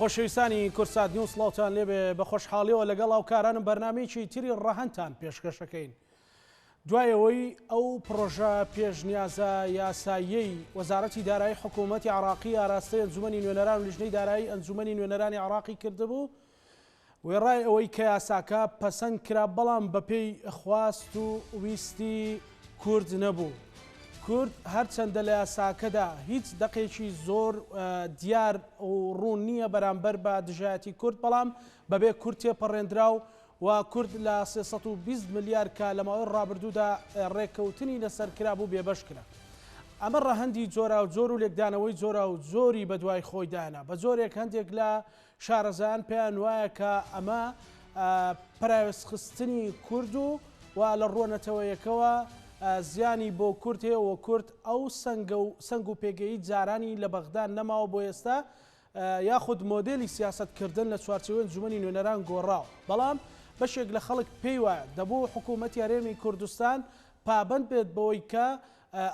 خۆشەویستانی کوردسات نیوز سڵاوتان لێبێ بە خۆشحاڵیەوە لەگەڵ هاوکارانم بەرنامەیەکی تری ڕەهەندتان پێشکەشەکەین. دوای ئەوەی ئەو پڕۆژە پێشنیازە یاساییەی وەزارەتی دارایی حکوومەتی عێراقی ئاراستەی ئەنجومەنی نوێنەران و لیژنەی دارایی ئەنجومەنی نوێنەرانی عێراقی کردبوو، وێڕای ئەوەی کە یاساکە پەسەند کرا بەڵام بەپێی خواست و ویستی کورد نەبوو. کورد هەرچەندە لە یاساکەدا هیچ دەقێکی زۆر دیار و ڕوون نییە بەرامبەر بە دژایەتی کورد بەڵام بەبێ کورد تێپەڕێندرا و و کورد لە 320 ملیار کە لە ماوەی ڕابردوودا ڕێککەوتنی لەسەر کرابوو بێبەش کرا. ئەمە ڕەهەندی جۆراوجۆر و لێکدانەوەی جۆراوجۆری بەدوای خۆی دانا بە جۆرێک هەندێک لە شارەزایان پێیان وایە کە ئەمە پەراوێزخستنی کورد و و لە ڕووە نەتەوەیەکەوە زیانی بۆ کورد هەیە و کورد ئەو سەنگە و سەنگ و پێگەی جارانی لە بەغدا نەماوە بۆ ئێستا یاخود مۆدێلی سیاسەتکردن لە چوارچێوەی ئەنجومەنی نوێنەران گۆڕاوە بەڵام بەشێک لە خەڵک پێی وایە دەبوو حکوومەتی هەرێمی کوردستان پابەند بێت بەوەی کە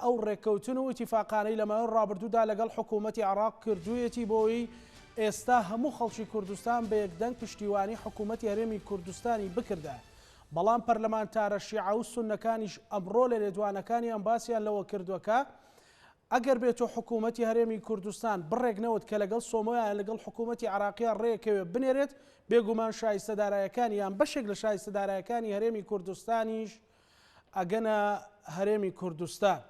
ئەو ڕێککەوتن و ئیتیفاقانەی لە ماوەی ڕابردوودا لەگەڵ حکوومەتی عێراق کردوویەتی بۆی ئێستا هەموو خەڵکی کوردستان بە یەکدەنگ پشتیوانی حکوومەتی هەرێمی کوردستانی بکردایە. بەڵام پەرلەمانتارە شیعە و سوننەکانیش ئەمڕۆ لە لێدوانەکانیان باسیان لەوە کردووە کە ئەگەر بێتو حکوومەتی هەرێمی کوردستان بڕێک نەوت کە لەگەڵ سۆمۆ یان لەگەڵ حکوومەتی عێراقیا ڕێکەوێ بنێرێت بێگومان شایستە دارایەکانی یان بەشێک لە شایستە دارایەکانی هەرێمی کوردستانیش ئەگەنە هەرێمی کوردستان.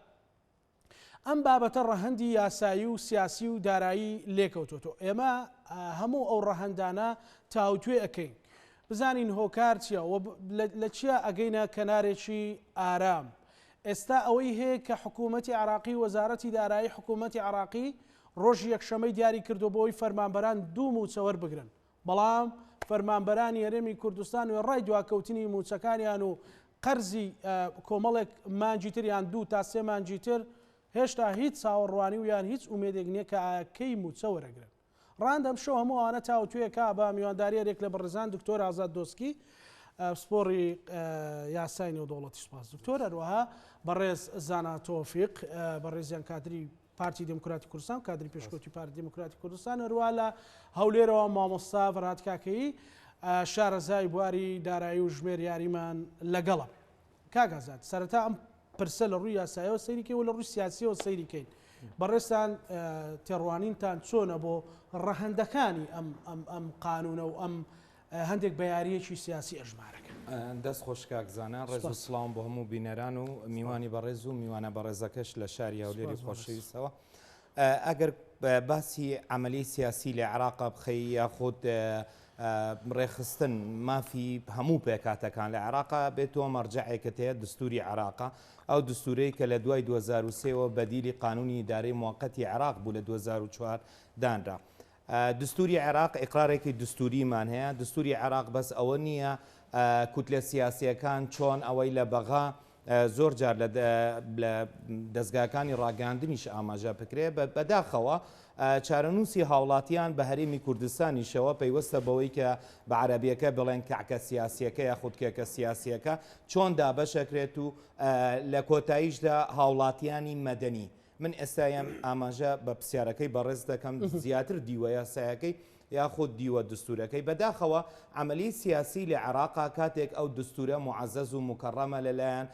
ئەم بابەتە ڕەهەندی یاسایی و سیاسی و دارایی لێکەوتۆتەوە. ئێمە هەموو ئەو ڕەهەندانە تاوتوێ ئەکەین. بزانین هۆکار چییە و لە چیا ئەگەینە کەنارێکی ئارام. ئێستا ئەوەی هەیە کە حکوومەتی عێراقی و وەزارەتی دارایی حکوومەتی عێراقی ڕۆژی یەکشەمەی دیاری کردووە بۆ ئەوەی فەرمانبەران دوو مووچە وەربگرن. بەڵام فەرمانبەرانی هەرێمی کوردستان وێڕای دواکەوتنی مووچەکانیان و قەرزی کۆمەڵێک مانگی تر یان دوو تا سێ مانگی تر هێشتا هیچ چاوەڕوانی و یان هیچ ئومێدێک نییە کە ئایا کەی مووچە وەرەگرن. ڕاند ئەمشەو هەموو ئەوانە تاوتوێکا بە میوانداری هەریەک لە بەڕێزان دکتۆر ئازاد دۆسکی پسپۆڕی یاسای نێودەوڵەتی سوپاس دکتۆر هەروەها بەڕێز زانا تۆفیق بەڕێزیان کادری پارتی دێموکراتی کوردستان و کادری پێشکەوتووی پارتی دێموکراتی کوردستان هەروەها لە هەولێرەوە مامۆستا فەرهاد کاکەیی شارەزای بواری دارایی و ژمێریاریمان لەگەڵە. کاک ئازاد سەرەتا ئەم پرسە لە ڕووی یاسایەوە سەیری کەین و لە ڕووی سیاسیەوە سەیری کەین بەڕێزتان تێڕوانینتان چۆنە بۆ ڕەهەندەکانی ئەم ئەم ئەم قانونە و ئەم هەندێک بە یارییەکی سیاسی ئەژمارەکەن. دەست خۆش کاک زانا، ڕێز و سپاس. سڵاوم بۆ هەموو بینەران و میوانی بەڕێز و میوانە بەڕێزەکەش لە شاری هەولێری سپاس بەڕێز. خۆشەویستەوە. ئەگەر باسی عەمەلیەی سیاسی لە عێراقا بخەی یاخود ڕێکخستن مافی هەموو پێکهاتەکان لە عێراقا بێت تۆ مەرجەعێکت هەیە دستوری عێراقە ئەو دستورەی کە لە دوای 2003 وە بەدیلی قانونی ئیدارەی موەقەتی عێراق بوو لە 2004 دانرا. دستوری عێراق ئیقرارێکی دستوریمان هەیە، دستوری عێراق بەس ئەوە نییە کوتلە سیاسییەکان چۆن ئەوەی لە بەغا زۆر جار لە دەزگاکانی ڕاگەیاندنیش ئاماژە بکرێ، بەداخەوە چارەنووسی هاوڵاتیان بە هەرێمی کوردستانیشەوە پەیوەستە بەوەی کە بە عەرەبیەکە بڵێن کەعکە سیاسیەکە یاخود کێکە سیاسیەکە چۆن دابەشەکرێت و لە کۆتاییشدا هاوڵاتیانی مەدەنی من ئێستا یەم ئاماژە بە پرسیارەکەی بەڕێز دەکەم زیاتر دیوە یاسایەکەی یاخود دیوە دستورەکەی بەداخەوە عەمەلی سیاسی لە عێراقا کاتێک ئەو دستورە موعەزەز و موکەڕەمە لەلایەن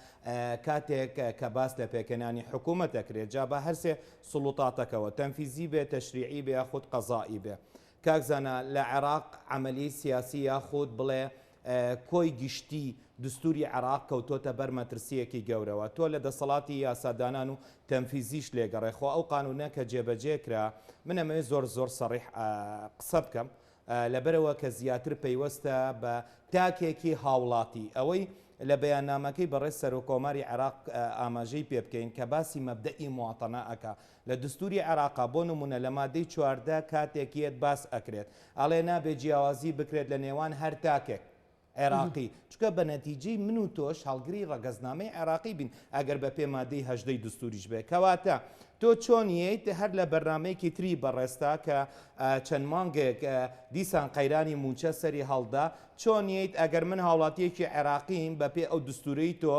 کاتێک کە باس لە پێکهێنانی حکومەت دەکرێت جا بە هەرسێ سوڵوتاتەکەوە تەنفیزی بێ تەشریعی بێ یاخود قەزائی بێ کاک زانا لە عێراق عەمەلی سیاسی یاخود بڵێ کۆی گشتی دستوری عێراق کەوتۆتە بەر مەترسییەکی گەورەوە. تۆ لە دەسەڵاتی یاسادانان و تەنفیزیش لێگەڕێ. خۆ ئەو قانونە کە جێبەجێ کرا، من ئەمەوێ زۆر زۆر سەڕیح قسە بکەم، لەبەرئەوە کە زیاتر پەیوەستە بە تاکێکی هاوڵاتی. ئەوەی لە بەیاننامەکەی بەڕێز سەرۆککۆماری عێراق ئاماژەی پێ بکەین کە باسی مەبدەئی مواتەنە ئەکا لە دستوری عێراقا بۆ نمونە لە مادەی 14 کاتێک یەت باس ئەکرێت ئەڵێ نابێ جیاوازی بکرێت لە نێوان هەر تاکێک. عێراقی، چونکە بە نەتیجەی من و تۆش هەڵگری ڕەگەزنامەی عێراقی بین ئەگەر بە پێ مادەی هەژدەی دستوریش بێ. کەواتە تۆ چۆن یەیت هەر لە بەرنامەیەکی تری بەڕێزتا کە چەند مانگێک دیسان قەیرانی موچە سەری هەڵدا، چۆن یەیت ئەگەر من هاوڵاتیەکی عێراقیم بە پێ ئەو دستورەی تۆ،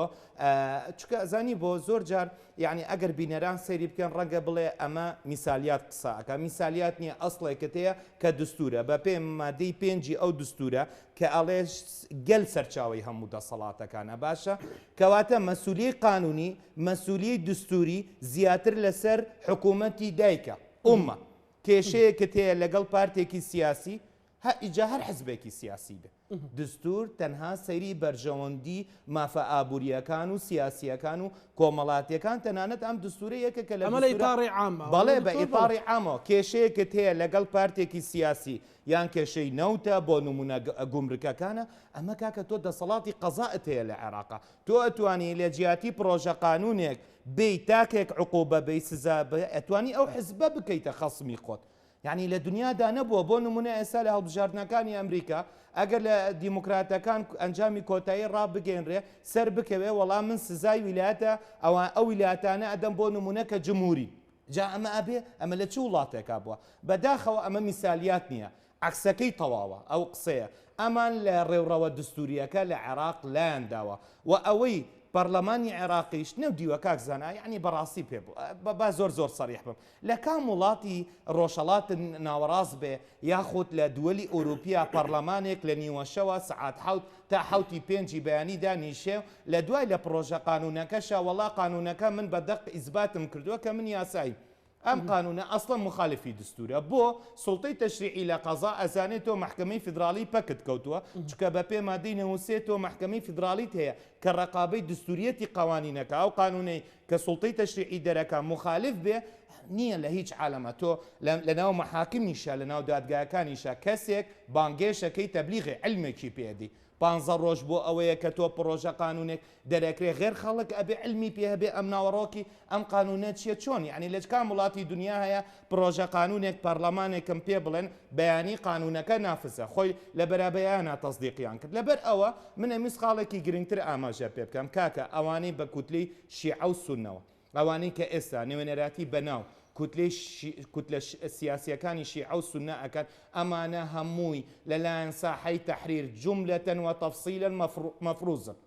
چونکە ئەزانی بۆ زۆر جار یەعنی ئەگەر بینەران سەیری بکەن ڕەنگە بڵێ ئەمە میسالیات قسە ئەکا، میسالیات نیە ئەسڵێکت هەیە کە دستورە بە پێ مادەی پێنجی ئەو دستورە کە ئەڵێ گەل سەرچاوەی هەموو دەسەڵاتەکانە باشە کەواتە مەسولیەی قانونی مەسولیەی دستوری زیاتر لەسەر حکوومەتی دایکە ئومە کێشەیەکت هەیە لەگەڵ پارتێکی سیاسی هە ئیجا هەر حزبێکی سیاسی بێ. دستور تەنها سەیری بەرژەوەندی مافە ئابوورییەکان و سیاسییەکان و کۆمەڵاتییەکان تەنانەت ئەم دستورە یەکێکە لە ئەمە لە ئیتاڕی عامەوە بەڵێ بە ئیتاڕی عامەوە کێشەیەکت هەیە لەگەڵ پارتێکی سیاسی یان کێشەی نەوتە بۆ نمونە گومرکەکانە ئەمە کاکە تۆ دەسەڵاتی قەزائت هەیە لە عێراقا تۆ ئەتوانی لە جیاتی پڕۆژە قانونێک بێی تاکێک عقوبە بەی سزا بەی ئەتوانی ئەو حزبە بکەیتە خەسمی خۆت یانی لە دنیادا نەبووە، بۆ نموونە ئێستا لە هەڵبژاردنەکانی ئەمریکا ئەگەر لە دیموکراتەکان ئەنجامی کۆتایی ڕابگەینرێ سەر بکەوێ وەڵا من سزای ویلایەتە ئەوان ئەو ویلایەتانە ئەدەم بۆ نموونە کە جمهورین جا ئەمە ئەبێ ئەمە لە چ وڵاتێکا بووە بەداخەوە ئەمە میسالیات نییە عەکسەکەی تەواوە ئەو قسەیە ئەمان لە ڕێوڕەوە دستوریەکە لە عێراق لایان داوە و ئەوەی پەڕلەمانی عێراقیش نەودیوە کاک زانا یەعنی بەڕاستی پێ با زۆر زۆر سەریح بم لە کام وڵاتی ڕۆژهەڵات ناوەڕاست بێ یاخود لە دووەلی ئوروپیا پەڕلەمانێک لە نیوەشەوە سەعات حەوت تا حەوتی پێنجی بەیانی دانیشێ و لە دوای لە پڕۆژە قانونەکەشا وەڵا قانونەکە من بە دەق ئیسباتم کردوە کە من یاساییم ئەم قانونە ئەسڵەن موخالفی دستورە بۆ سوڵتەی تەشریعی لە قەزا ئەزانێ تۆ مەحکەمەی فیدراڵی پەکت کەوتوە چونکە بە پێ مادەی 93 تۆ مەحکەمەی فیدراڵیت هەیە کە ڕەقابەی دستوریەتی قەوانینەکە ئەو قانونەی کە سوڵتەی تەشریعی دەرەکا موخالف بێ نیە لە هیچ عالەمە تۆ لە ناو مەحاکمیشا لە ناو دادگاکانیشا کەسێک بانگێشەکەی تەبلیغێ علمێکی پێ ئەدی پانزە ڕۆژ بۆ ئەوەیە کە تۆ پڕۆژە قانونێک دەرەکرێ غێر خەڵک ئەبێ علمی پێ هەبێ ئەم ناوەڕۆکی ئەم قانونە چیە چۆن یعنی لە کام وڵاتی دنیا هەیە پڕۆژە قانونێک پەڕلەمانێکم پێ بڵێن بەیانی قانونەکە نافزە خۆی لە بەرابەیانا تەسدیقیان کرد لەبەر ئەوە من ئەمویست خاڵێکی گرنگتر ئاماژە پێ بکەم کاکە ئەوانەی بە کوتلەی شیعە و سوننەوە ئەوانەی کە ئێستا نوێنەراتی بەناو کوتلەی کوتلە سیاسیەکانی شیعە و سوننە ئەکەن ئەمانە هەمووی لەلایەن ساحەی تەحریر جوملەتەن و تەفسیلەن مەفروزن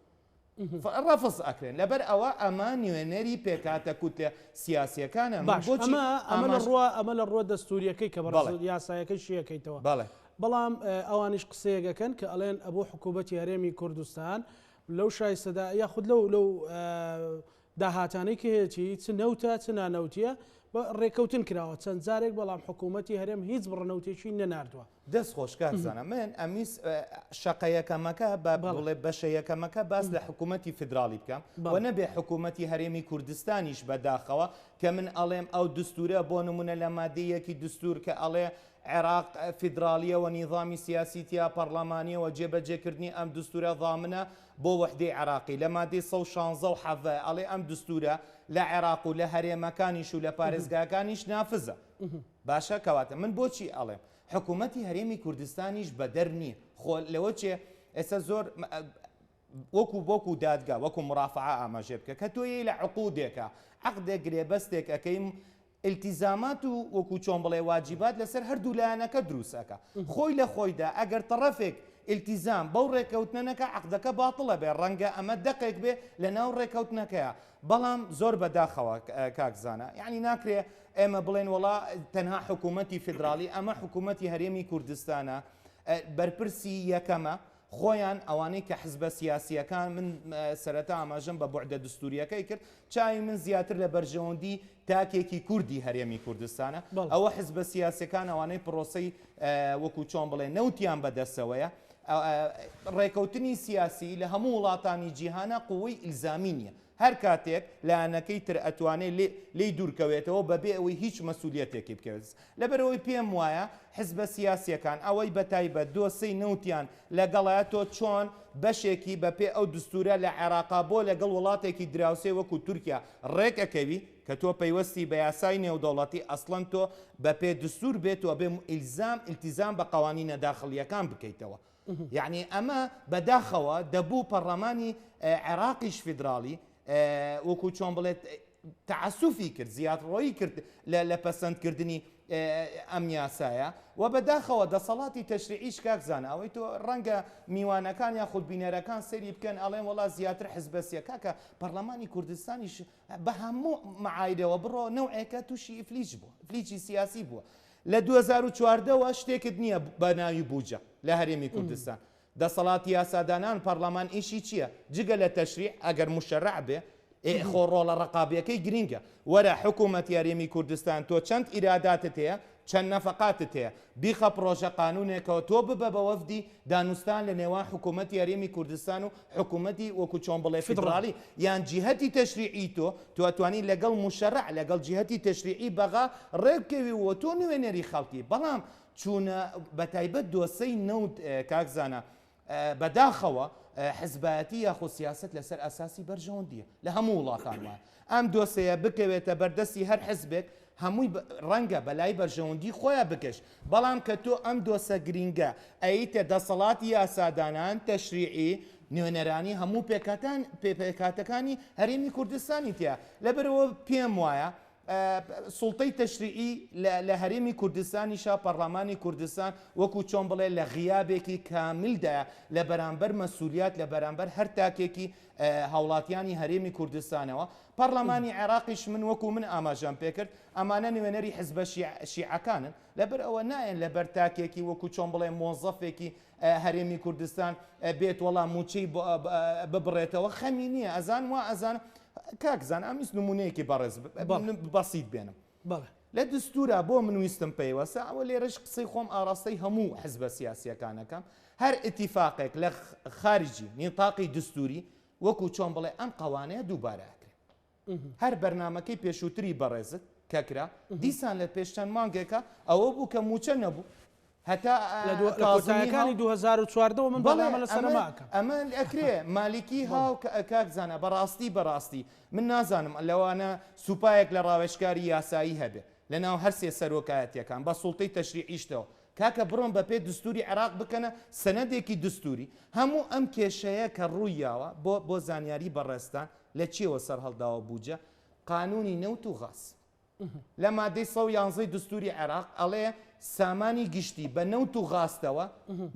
ڕەفز ئەکرێن لەبەر ئەوە ئەمە نوێنەری پێکهاتە کوتلە سیاسیەکانە باش ئەمە ئەمە لە ڕووە ئەمە لە ڕووە دەستوریەکەی کە بەڕێز یاسایەکەی شیەکەیتەوە بەڵێ بەڵام ئەوانیش قسەیەک ئەکەن کە ئەڵێن ئەبوو حکوومەتی هەرێمی کوردستان لەو شایستەدا یاخود لەو لەو داهاتانەی کە هەیەتی چ نەوتە چ نانەوتیە بە ڕێکەوتن کراوە چەند جارێک بەڵام حکوومەتی هەرێم هیچ بڕە نەوتێکی نەناردووە. دەست خۆش کاک زانا من ئەمویست شەقە یەکەمەکە بە بڵێ بەشە یەکەمەکە باس لە حکوومەتی فیدراڵی بکەم و نەبێ حکوومەتی هەرێمی کوردستانیش بەداخەوە کە من ئەڵێم ئەو دستورە بۆ نمونە لە مادەی یەکی دستور کە ئەڵێ عێراق فیدراڵیە و نیزامی سیاسی تیا پەڕلەمانیە و جێبەجێکردنی ئەم دستورە ضامنە بۆ وەحدەی عێراقی، لە مادەی 116 و 17 ئەڵێ ئەم دستورە لە عێراق و لە هەرێمەکانیش و لە پارێزگاکانیش نافزە. باشە کەواتە من بۆچی ئەڵێم حکوومەتی هەرێمی کوردستانیش بەدەر نییە خۆ لەوە چێ ئێستا زۆر وەکو وەکو دادگا وەکو مرافعە ئاماژێ بکە کە تۆ یەی لە عقودێکە عقدێک گرێبەستێک ئەەکەیم ئیلتیزامات و وەکو چۆن بڵێ واجیبات لەسەر هەردوو لایەنەکە دروست ئەکا خۆی لە خۆیدا ئەگەر تەڕەفێک ئیلتیزام بەو ڕێکەوتنە نەکا عەقدەکە باتڵە بێ ڕەنگە ئەمە دەقێک بێ لە ناو ڕێکەوتنەکەیا بەڵام زۆر بەداخەوە کاک زانا یعنی ناکرێ ئێمە بڵێن وەڵا تەنها حکوومەتی فیدراڵی ئەمە حکوومەتی هەرێمی کوردستانە بەرپرسی یەکەمە خۆیان ئەوانەی کە حزبە سیاسییەکان، من سەرەتا ئاماژەم بە بوعدە دستورییەکەی کرد، چاوی من زیاتر لە بەرژەوەندی تاکێکی کوردی هەرێمی کوردستانە، ئەوە حزبە سیاسییەکان ئەوانەی پرۆسەی وەکو چۆن بڵێ نەوتیان بەدەستەوەیە، ڕێکەوتنی سیاسی لە هەموو وڵاتانی جیهانا قوەی ئیلزامی نییە، هەر کاتێک لایەنەکەی تر ئەتوانێ لێی دوورکەوێتەوە بەبێ ئەوەی هیچ مەسولیەتێکی بکەوێت. لەبەرئەوەی پێم وایە حزبە سیاسیەکان ئەوەی بەتایبەت دۆسێی نەوتیان لەگەڵە تۆ چۆن بەشێکی بەپێ ئەو دستورە لە عێراقا بۆ لەگەڵ وڵاتێکی دراوسێ وەکو تورکیا ڕێک ئەکەوی کە تۆ پەیوەستی بە یاسای نێودەوڵەتی ئەسڵەن تۆ بەپێ دستور بێت تۆ ئەبێ ئیلزام ئیلتیزام بە قەوانینە داخڵیەکان بکەیتەوە. یعنی ئەمە بەداخەوە دەبوو پەڕلەمانی عێراقیش فیدراڵی وەکو چۆن بڵێت تەعەسوفی کرد، زیادڕۆیی کرد لە پەسەندکردنی ئەم یاسایە و بەداخەوە دەسەڵاتی تەشریعیش کاک زانا ئەوەی تۆ ڕەنگە میوانەکان یاخود بینەرەکان سەیری بکەن ئەڵێن وەڵا زیاتر حزبەسیە کاکە پەرلەمانی کوردستانیش بە هەموو معایرەوە بڕۆ نەوعێکە تووشی ئیفلیج بووە ئیفلیجی سیاسی بووە لە 2014 وە شتێکت نییە بە ناوی بوجە لە هەرێمی کوردستان دەسەڵاتی یاسادانان پەڕلەمان ئیشی چیە جگە لە تەشریع ئەگەر موشەرەع بێ ئێ خۆ ڕۆڵە ڕەقابیەکەی گرینگە وەرە حکومەتی هەرێمی کوردستان تۆ چەند ئیراداتت هەیە چەند نەفەقاتت هەیە بیخە پڕۆژە قانونێکەوە تۆ ببە بە وەفدی دانوستان لە نێوان حکومەتی هەرێمی کوردستان و حکومەتی وەکو چۆن بڵێ فیدڕاڵی یان جیهەتی تەشریعی تۆ تۆ ئەتوانی لەگەڵ موشەرەع لەگەڵ جیهەتی تەشریعی بەغا ڕێکبکەوی و تۆ نوێنەری خەڵکی بەڵام چوونە بەتایبەت دۆسەی نەوت کاک زانا بەداخەوە حزبایەتی یاخود سیاسەت لەسەر ئەساسی بەرژەوەندیە لە هەموو وڵاتان وایە ئەم دۆسەیە بکەوێتە بەردەستی هەر حزبێک هەمووی ڕەنگە بەلای بەرژەوەندی خۆیان بکەش بەڵام کە تۆ ئەم دۆسە گرینگە ئەیتە دەسەڵاتی یاسادانان تەشریعی نوێنەرانی هەموو پێکهاتان پێکهاتەکانی هەرێمی کوردستانی تیا لەبەرەوە پێم وایە سوڵتەی تەشریعی لە هەرێمی کوردستانیشا پەڕڵامانی کوردستان وەکو چۆن بڵێ لە غیابێکی کاملدایە لە بەرامبەر مەسولیات لە بەرامبەر هەر تاکێکی هاوڵاتیانی هەرێمی کوردستانەوە پەڕلەمانی عێراقیش من وەکو من ئاماژەم پێکرد ئەمانە نوێنەری حزبە شیعەکانن لەبەر ئەوە نایەن لەبەر تاکێکی وەکو چۆن بڵێ مۆزەفێکی هەرێمی کوردستان بێت وەڵا موچەی ببڕێتەوە خەمی نییە ئەزان وا ئەزان کاک زان ئەمیست نمونەیەکی بەڕێز بەسیت بێنم لە دستورا بۆ من ویستم پەیوەسە ئەوە لێرەش قسەی خۆم ئاراستەی هەموو حزبە سیاسیەکانەکەم هەر ئیتیفاقێک لە خارجی نیتاقی دستوری وەکو چۆن بڵێ ئەم قەوانەیە دووبارە ئەکرێ هەر بەرنامەکەی پێشووتری بەڕێزت کە کرا دیسان لە پێش چەند مانگێکە ئەوە بوو کە مووچە نەبوو هەتا لە کۆتایەکانی 2014 من بەڵێ لەسەر ماکەم ئەمە ئەکرێ مالیکی هاو کاک زانا بەڕاستی بەڕاستی من نازانم لەوانە سوپایەک لە ڕاوێژکاری یاسایی هەبێ لەناو هەرسێ سەرۆکایەتیەکان بە سوڵتەی تەشریعیشتەوە کاکە بڕۆن بە پێ دستوری عێراق بکەنە سەنەدێکی دستوری هەموو ئەم کێشەیە کە ڕووی یاوە بۆ بۆ زانیاری بەڕێزتان لە چیەوە سەرهەڵداوە بوجە قانونی نەوت و غاز لە مادەی 111 دستوری عێراق ئەڵێ سامانی گشتی بە نەوت و غازتەوە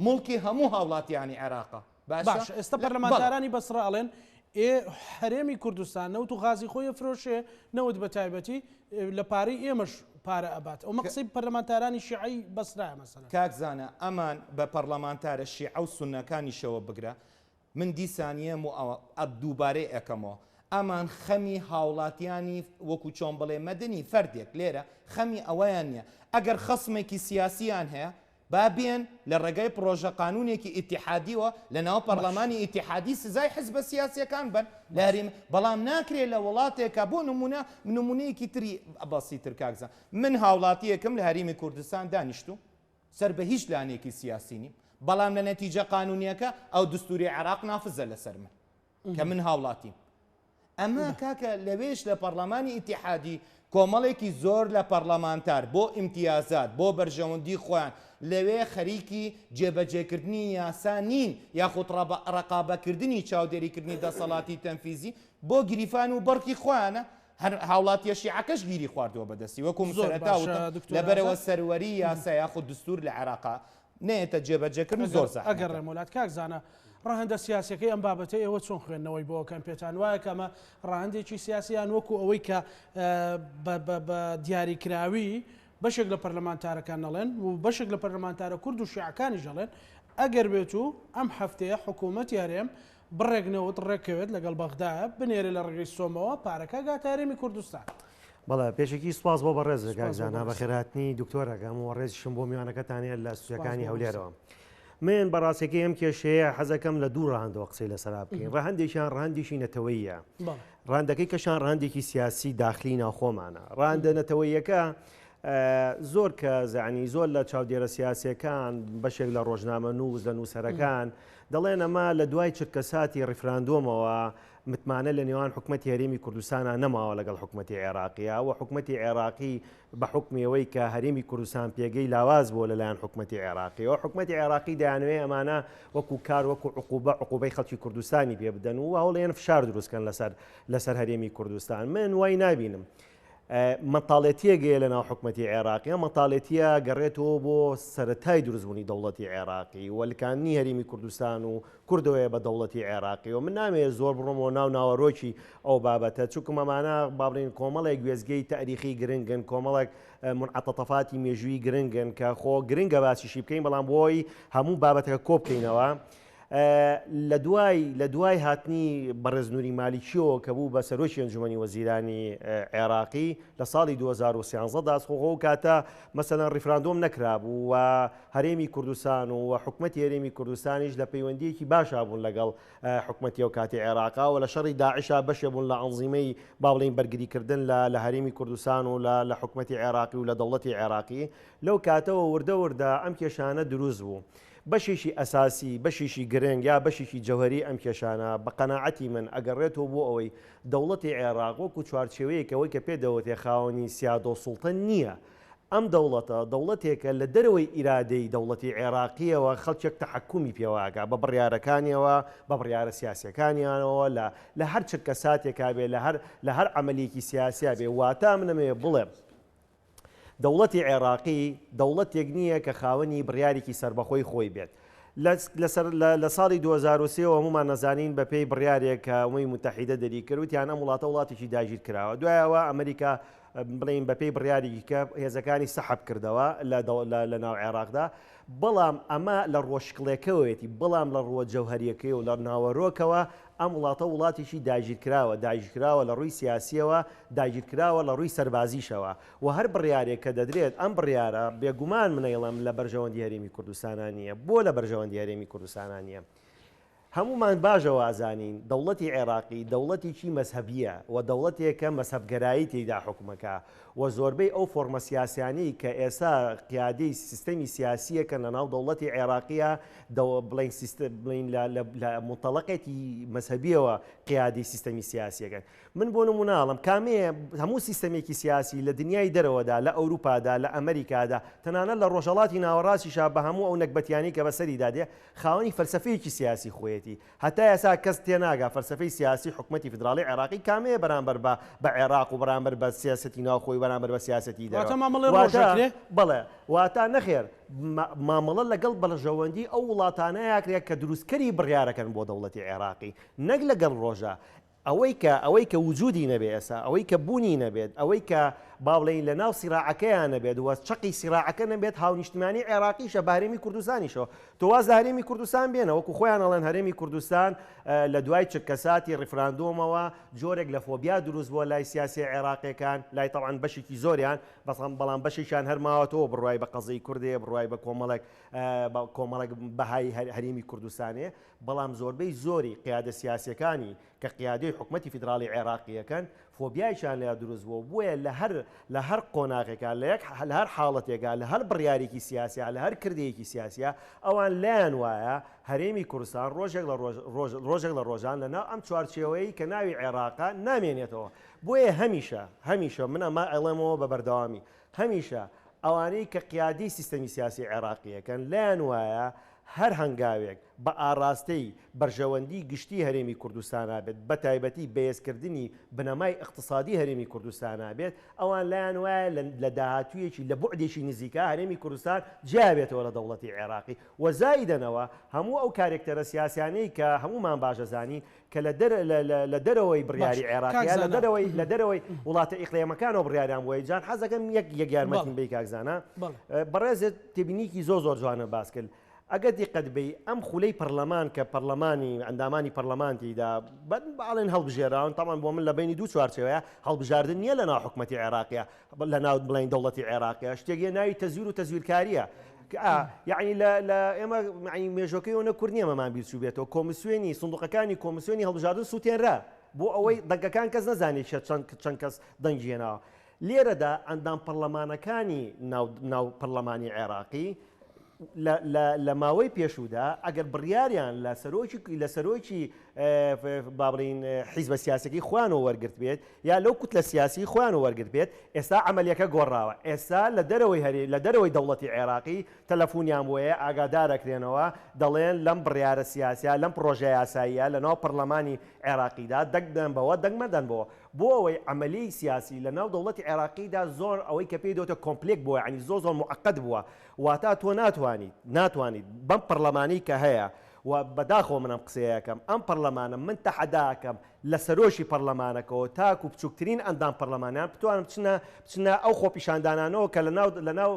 موڵکی هەموو هاوڵاتیانی عێراقە باشە ئێستا پەرلەمانتارانی بەسڕە ئەڵێن ئێ هەرێمی کوردستان نەوت و غازی خۆی ئەفرۆشێ نەوت بە تایبەتی لە پارەی ئێمەش پارە ئەبات ئەومە قسەی پەرلەمانتارانی شیعەی بەسرایە مەسەلەن. کاک زانا ئەمان بە پەڕلەمانتارە شیعە و سوننەکانیشەوە بگرە من دیسان یەم و ئەوە دووبارەی ئەکەمەوە ئەمان خەمی هاوڵاتیانی وەکو چۆن بڵێ مەدەنی فەردێک لێرە خەمی ئەوەیان نیە ئەگەر خەسمێکی سیاسیان هەیە با بێن لە ڕێگای پڕۆژە قانوونێکی ئیتیحادیوە لە ناو پەڕلەمانی ئیتیحادی سزای حزبە سیاسیەکان بەن لە هەرێم بەڵام ناکرێ لە وڵاتێکا بۆ نموونە نموونەیەکی تری بەسیتر کاک زان من هاوڵاتیەکم لە هەرێمی کوردستان دانیشتووم سەر بە هیچ لانێکی سیاسی نیم بەڵام لە نەتیجە قانوونیەکە ئەو دستوری عێراق نافزە لەسەر من کە من هاوڵاتیم ئەمە کاکە لەوێش لە پەڕلەمانی ئیتیحادی کۆمەڵێکی زۆر لە پەڕلەمانتار بۆ ئیمتیازات بۆ بەرژەوەندی خۆیان لەوێ خەریکی جێبەجێکردنی یاسا نین یاخود ڕەقابەکردنی چاودێریکردنی دەسەڵاتی تەنفیزی بۆ گریفان و بەڕکی خۆیانە هەر هاوڵاتیە شیعەکەش گیری خواردووە بەدەستی وەکو من سەرەتا وتم لەبەرئەوە سەروەری یاسا یاخود دستور لە عێراقا نەیەتە جێبەجێکردن زۆر زەحمەتە. ئەگەڕێم وەلات کاک زانا ڕەهەندە سیاسیەکەی ئەم بابەتە ئێوە چۆن خوێندنەوەی بۆ ئەکەن پێتان وایە کە ئەمە ڕەهەندێکی سیاسی یان وەکو ئەوەی کە بە دیاریکراوی بەشێک لە پەرلەمانتارەکان نەڵێن و بەشێک لە پەرلەمانتارە کورد و شیعەکانیش ئەڵێن ئەگەر بێت و ئەم هەفتەیە حکوومەتی هەرێم بڕێک نەوت ڕێککەوێت لەگەڵ بەغدایە بنێرێ لە ڕێگەی سۆمەوە پارەکە گاتە هەرێمی کوردستان. بەڵێ پێشەکی سوپاس بۆ بەڕێز کاک زانا بەخێرهاتنی دکتۆرەکەم و ڕێزیشم بۆ میوانەکەتان هەیە لە ستودیۆکانی هەولێرەوە. من بەڕاستەکەی ئەم کێشەیە حەزەکەم لە دوو ڕەهەندەوە قسەی لەسەرا بکەین ڕەهەندێکیان ڕەهەندێکی نەتەوەیە ڕەهەندەکەی کەشان ڕەهەندێکی سیاسی داخلی ناوخۆمانە ڕەهەندە نەتەوەیەکە زۆر کە زانی زۆر لە چاودێرە سیاسەکان بەشێک لە ڕۆژنامە نووس لە نووسەرەکان. دەڵێن ئەمە لە دوای چرکەساتی ڕیفراندۆمەوە متمانە لە نێوان حکومەتی هەرێمی کوردستانا نەماوە لەگەڵ حکومەتی عێراقیا و حکومەتی عێراقی بە حوکمی ئەوەی کە هەرێمی کوردستان پێگەی لاواز بووە لەلایەن حکومەتی عێراقیەوە، حکومەتی عێراقی دەیانەوێ ئەمانە وەکو کار وەکو عقوبە عقوبەی خەڵکی کوردستانی پێ بدەن و هەوڵێن فشار دروستکەن لەسەر لەسەر هەرێمی کوردستان. من وای نابینم. مەتاڵێتیەک هەیە لەناو حکومەتی عێراقی، ئەم مەتاڵێتیە گەڕێتەوە بۆ سەرەتای دروستبوونی دەوڵەتی عێراقی و لکاندنی هەرێمی کوردستان و کوردەوەیە بە دەوڵەتی عێراقیەوە. من نامەوێت زۆر بڕۆمەوە ناو ناوەرۆکی ئەو بابەتە، چونکم ئەمانە با بڵێین کۆمەڵێک وێستگەی تەئریخی گرنگن، کۆمەڵێک مونعەتەتەفاتی مێژوویی گرنگن کە خۆ گرنگە باسیشی بکەین، بەڵام بۆی هەموو بابەتەکە کۆ بکەینەوە لە دوای لە دوای هاتنی بەڕێز نوری مالیکیەوە کە بوو بە سەرۆکی ئەنجومەنی وەزیرانی عێراقی لە ساڵی 2013 دا خۆ ئەو کاتە مەسەلەن ڕیفراندۆم نەکرابوو و هەرێمی کوردستان و حکومەتی هەرێمی کوردستانیش لە پەیوەندیەکی باشا بوون لەگەڵ حکومەتی ئەو کاتی عێراقا و لە شەڕی داعشا بەشێ بوون لە ئەنزیمەی با بڵێین بەرگریکردن لە لە هەرێمی کوردستان و لە لە حکومەتی عێراقی و لە دەوڵەتی عێراقی لەو کاتەوە وردە وردە ئەم کێشانە دروست بوو. بەشێکی ئەساسی، بەشێکی گرنگ یا بەشێکی جەوهەری ئەم کێشانە بە قەناعەتی من ئەگەڕێتەوە بۆ ئەوەی دەوڵەتی عێراق وەکو چوارچێوەیەک ئەوەی کە پێ دەوترێ خاوەنی سیادە و سوڵتە نییە. ئەم دەوڵەتە دەوڵەتێکە لە دەرەوەی ئیرادەی دەوڵەتی عێراقییەوە خەڵکێک تەحەکومی پێوە ئەکا بە بڕیارەکانیەوە، بە بڕیارە سیاسیەکانیانەوە لە لە هەر چرکەساتێکا بێ لە هەر لە هەر عەمەلیەکی سیاسیا بێ واتە من ئەمەوێ بڵێم دەوڵەتی عێراقی دەوڵەتێک نییە کە خاوەنی بڕیارێکی سەربەخۆی خۆی بێت. لە ساڵی 2003 ەوە هەموومان نەزانین بە پێی بڕیارێک کە ئومەمی موتەحیدە دەریکرد وتیان ئەم وڵاتە وڵاتێکی داگیر کراوە. دوایەوە ئەمریکا بڵێین بە پێی بڕیارێکی کە هێزەکانی سەحب کردەوە لە ناو عێراقدا. بەڵام ئەمە لە ڕووە شکڵێکەوەیەتی، بەڵام لە ڕووە جەوهەرییەکەی و لە ناوەرۆکەوە ئەم وڵاتە وڵاتێکی داگیرکراوە، داگیرکراوە لە ڕووی سیاسییەوە، داگیرکراوە لە ڕووی سەربازیشەوە و هەر بڕیارێک کە دەدرێت، ئەم بڕیارە بێگومان من ئەیڵێم لە بەرژەوەندی هەرێمی کوردستانا نییە. بۆ لە بەرژەوەندی هەرێمی کوردستانا نییە؟ هەموومان باش ئەوە ئەزانین دەوڵەتی عێراقی دەوڵەتێکی مەزهەبییە و دەوڵەتێکە مەزهەبگەرایی تێیدا حوکمەکا و زۆربەی ئەو فۆڕمە سیاسیانەی کە ئێستا قیادەی سیستەمی سیاسییەکەن لە ناو دەوڵەتی عێراقییا بڵێین بڵێین لە مونتەڵەقێکی مەزهەبییەوە قیادەی سیستەمی سیاسییەکەن. من بۆ نموونە ئەڵێم کامەیە هەموو سیستەمێکی سیاسی لە دنیای دەرەوەدا، لە ئەوروپادا، لە ئەمریکادا، تەنانەت لە ڕۆژهەڵاتی ناوەڕاستیشا بە هەموو ئەو نەگبەتیانەی کە بەسەریدا دێ، خاوەنی فەلسەفەیەکی سیاسی خۆیەتی. هەتا ئێستا کەس تێناگا فەلسەفەی سیاسی حکومەتی فیدراڵی عێراقی کامەیە بەرامبەر بە بە عێراق و بەرامبەر بە سیاسەتی ناوخۆی و بەرامبەر بە سیاسەتی دەرەوە. واتە مامەڵەی ڕۆژ واتە ئەکرێ؟ بەڵێ. واتە نەخێر مامەڵە لەگەڵ بەرژەوەندی ئەو وڵاتانە ئەکرێ کە دروستکەری بڕیارەکەن بۆ دەوڵەتی عێراقی نەک لەگەڵ ڕۆژە. ئەوەی کە ئەوەی کە وجودی نەبێ ئێستا، ئەوەی کە بوونی نەبێت، ئەوەی کە با بڵێین لە ناو سیراعەکەیا نەبێت و چەقی سیراعەکە نەبێت هاونیشتمانی عێراقیشە بە هەرێمی کوردستانیشەوە. تۆ واز لە هەرێمی کوردستان بێنە، وەکو خۆیان ئەڵێن هەرێمی کوردستان لە دوای چرکەساتی ڕیفراندۆمەوە جۆرێک لە فۆبیا دروست بووە لای سیاسیە عێراقیەکان، لای تەبعەن بەشێکی زۆریان، بەڵام بەشێکیان هەر ماوەتەوە بڕوای بە قەزیەی کورد هەیە، بڕوای بە کۆمەڵێک بە کۆمەڵێک بەهای هەرێمی کوردستان هەیە، بەڵام زۆربەی زۆری قیادە سیاسیەکانی کە قیادەی حکومەتی فیدراڵی عێراقیەکەن فۆبیایەکیان لیا دروست بووە بۆیە لە هەر لە هەر قۆناغێکا لە یەک لە هەر حاڵەتێکا لە هەر بڕیارێکی سیاسیا لە هەر کردەیەکی سیاسیا ئەوان لایان وایە هەرێمی کوردستان ڕۆژێک لە ڕۆژ ڕۆژ ڕۆژێک لە ڕۆژان لە ناو ئەم چوارچێوەیەی کە ناوی عێراقە نامێنێتەوە بۆیە هەمیشە هەمیشە من ئەمە ئەڵێمەوە بە بەردەوامی هەمیشە ئەوانەی کە قیادەی سیستەمی سیاسی عێراقیەکەن لایان وایە هەر هەنگاوێک بە ئاڕاستەی بەرژەوەندی گشتی هەرێمی کوردستانا بێت، بە تایبەتی بەهێزکردنی بنەمای ئیقتسادی هەرێمی کوردستانا بێت، ئەوان لایان وایە لە داهاتوویەکی لە بوعدێکی نزیکا هەرێمی کوردستان جیا بێتەوە لە دەوڵەتی عێراقی و زایدەنەوە هەموو ئەو کارێکتەرە سیاسیانەی کە هەموومان باش ئەزانین کە لە دەر لە دەرەوەی باش بڕیاری کاک عێراقیا لە زانا. دەرەوەی لە دەرەوەی وڵاتە ئیقلیمەکانەوە بڕیاریان بۆیە جان حەز دەکەم یەک یەک یارمەتیم بەڵێ بەی کاک زانا بەڵێ. بەڕێزت تێبینیکی زۆر زۆر جوانە باس کرد ئەگەر دیقەت بەی ئەم خولەی پەرلەمان کە پەرلەمانی ئەندامانی پەرلەمان تێیدا بەڵێن هەڵبژێراون تاوان بۆ من لە بینی دوو چوارچێوەیە هەڵبژاردن نییە لە ناو حکومەتی عێراقیە لە ناو بڵێن دەوڵەتی عێراقیە شتێک یە ناوی تەزویر و تەزویرکاریە یعنی لە ئێمە مێژۆکەی ئەوە کورد نییە مەمان بیرچوو بێتەوە کۆمیسیۆنی سندوقەکانی کۆمیسیۆنی هەڵبژاردن سووتێنرا بۆ ئەوەی دەنگەکان کەس نەزانێت چەند کەس دەنگی هێناوە لێرەدا ئەندام پەرلەمانەکانی ناو پەرلەمانی عێراقی. لە ماوەی پێشوودا ئەگەر بڕیاریان لە سەرۆکی لە سەرۆکی با بڵێین حیزبە سیاسەکەی خۆیانەوە وەرگرت بێت یا لەو کوتلە سیاسی خۆیان وەرگرت بێت، ئێستا عەمەلیەکە گۆڕاوە، ئێستا لە دەرەوەی هەرێ لە دەرەوەی دەوڵەتی عێراقی تەلەفونیان بۆیە ئاگادارەکرێنەوە دەڵێن لەم بڕیارە سیاسیە لەم پڕۆژە یاساییە لە ناو پەڕلەمانی عێراقیدا دەنگ بدەن بەوە دەنگ مەدەن بەوە. بۆ ئەوەی عەمەلیەی سیاسی لە ناو دەوڵەتی عێراقیدا زۆر ئەوەی کە پێی دەوتە complex بووە یانی زۆر زۆر موعەقەد بووە واتا تۆ ناتوانیت ناتوانیت بەم پەڕلەمانەی کە هەیە و بەداخەوە من ئەم قسەیە ئەکەم ئەم پەڕلەمانە من تەحەدا ئەکەم لە سەرۆکی پەڕلەمانەکەوە تاکو بچوکترین ئەندام پەڕلەمانیان بتوانن بچنە بچنە ئەو خۆپیشاندانانەوە کە لە ناو لە ناو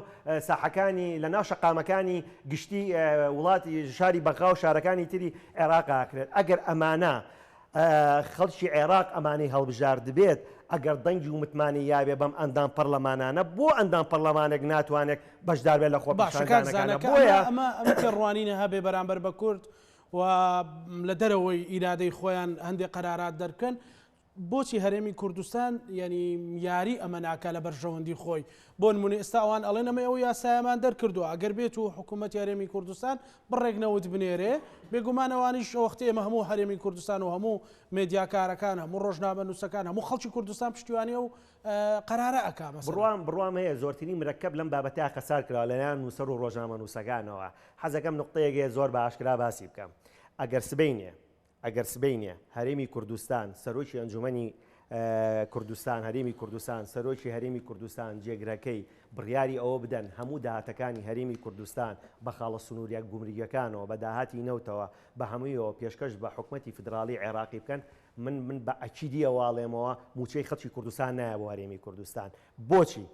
ساحەکانی لە ناو شەقامەکانی گشتی وڵاتی شاری بەغا و شارەکانی تری عێراق ئاکرێت ئەگەر ئەمانە خەڵکی عێراق ئەمانەی هەڵبژاردبێت، ئەگەر دەنگی و متمانەی یابێ بەم ئەندام پەڕلەمانانە، بۆ ئەندام پەڕلەمانێک ناتوانێک بەشدار بێت لە باشە کاک زانا خۆپیشاندانەکانا؟ کە بۆیە. ئەمە ئەمە تێڕوانینە هەبێ بەرامبەر بە کورد و لە دەرەوەی ئیرادەی خۆیان هەندێ قەرارات دەربکەن، بۆچی هەرێمی کوردستان یانی یاری ئەمە ناکا لە بەرژەوەندی خۆی؟ بۆ نمونە ئێستا ئەوان ئەڵێن ئەمە ئەو یاسایەمان دەرکردووە ئەگەر بێت و حکوومەتی هەرێمی کوردستان بڕێک نەوت بنێرێ بێگومان ئەوانیش ئەوەختی ئێمە هەموو هەرێمی کوردستان و هەموو مێدیاکارەکان هەموو ڕۆژنامەنووسەکان هەموو خەڵکی کوردستان پشتیوانی ئەو قەرارە ئەکا مەسەلەن. بڕوام بڕوام هەیە زۆرترین مرەکەب لەم بابەتەیا خەسار کراوە لەلایەن نووسەر و ڕۆژنامەنووسەکانەوە حەزەکەم نوقتەیەک هەیە زۆر بە ئاشکرا باسی بکەم ئەگەر سبەینێ ئەگەر سبەینێ هەرێمی کوردستان سەرۆکی ئەنجومەنی کوردستان هەرێمی کوردستان سەرۆکی هەرێمی کوردستان جێگرەکەی بڕیاری ئەوە بدەن هەموو داهاتەکانی هەرێمی کوردستان بە خاڵە سنووریە گومرگیەکانەوە بە داهاتی نەوتەوە بە هەموویەوە پێشکەش بە حکومەتی فیدراڵی عێراقی بکەن من من بە ئەکیدیەوە ئەڵێمەوە مووچەی خەڵکی کوردستان نایە بۆ هەرێمی کوردستان بۆچی؟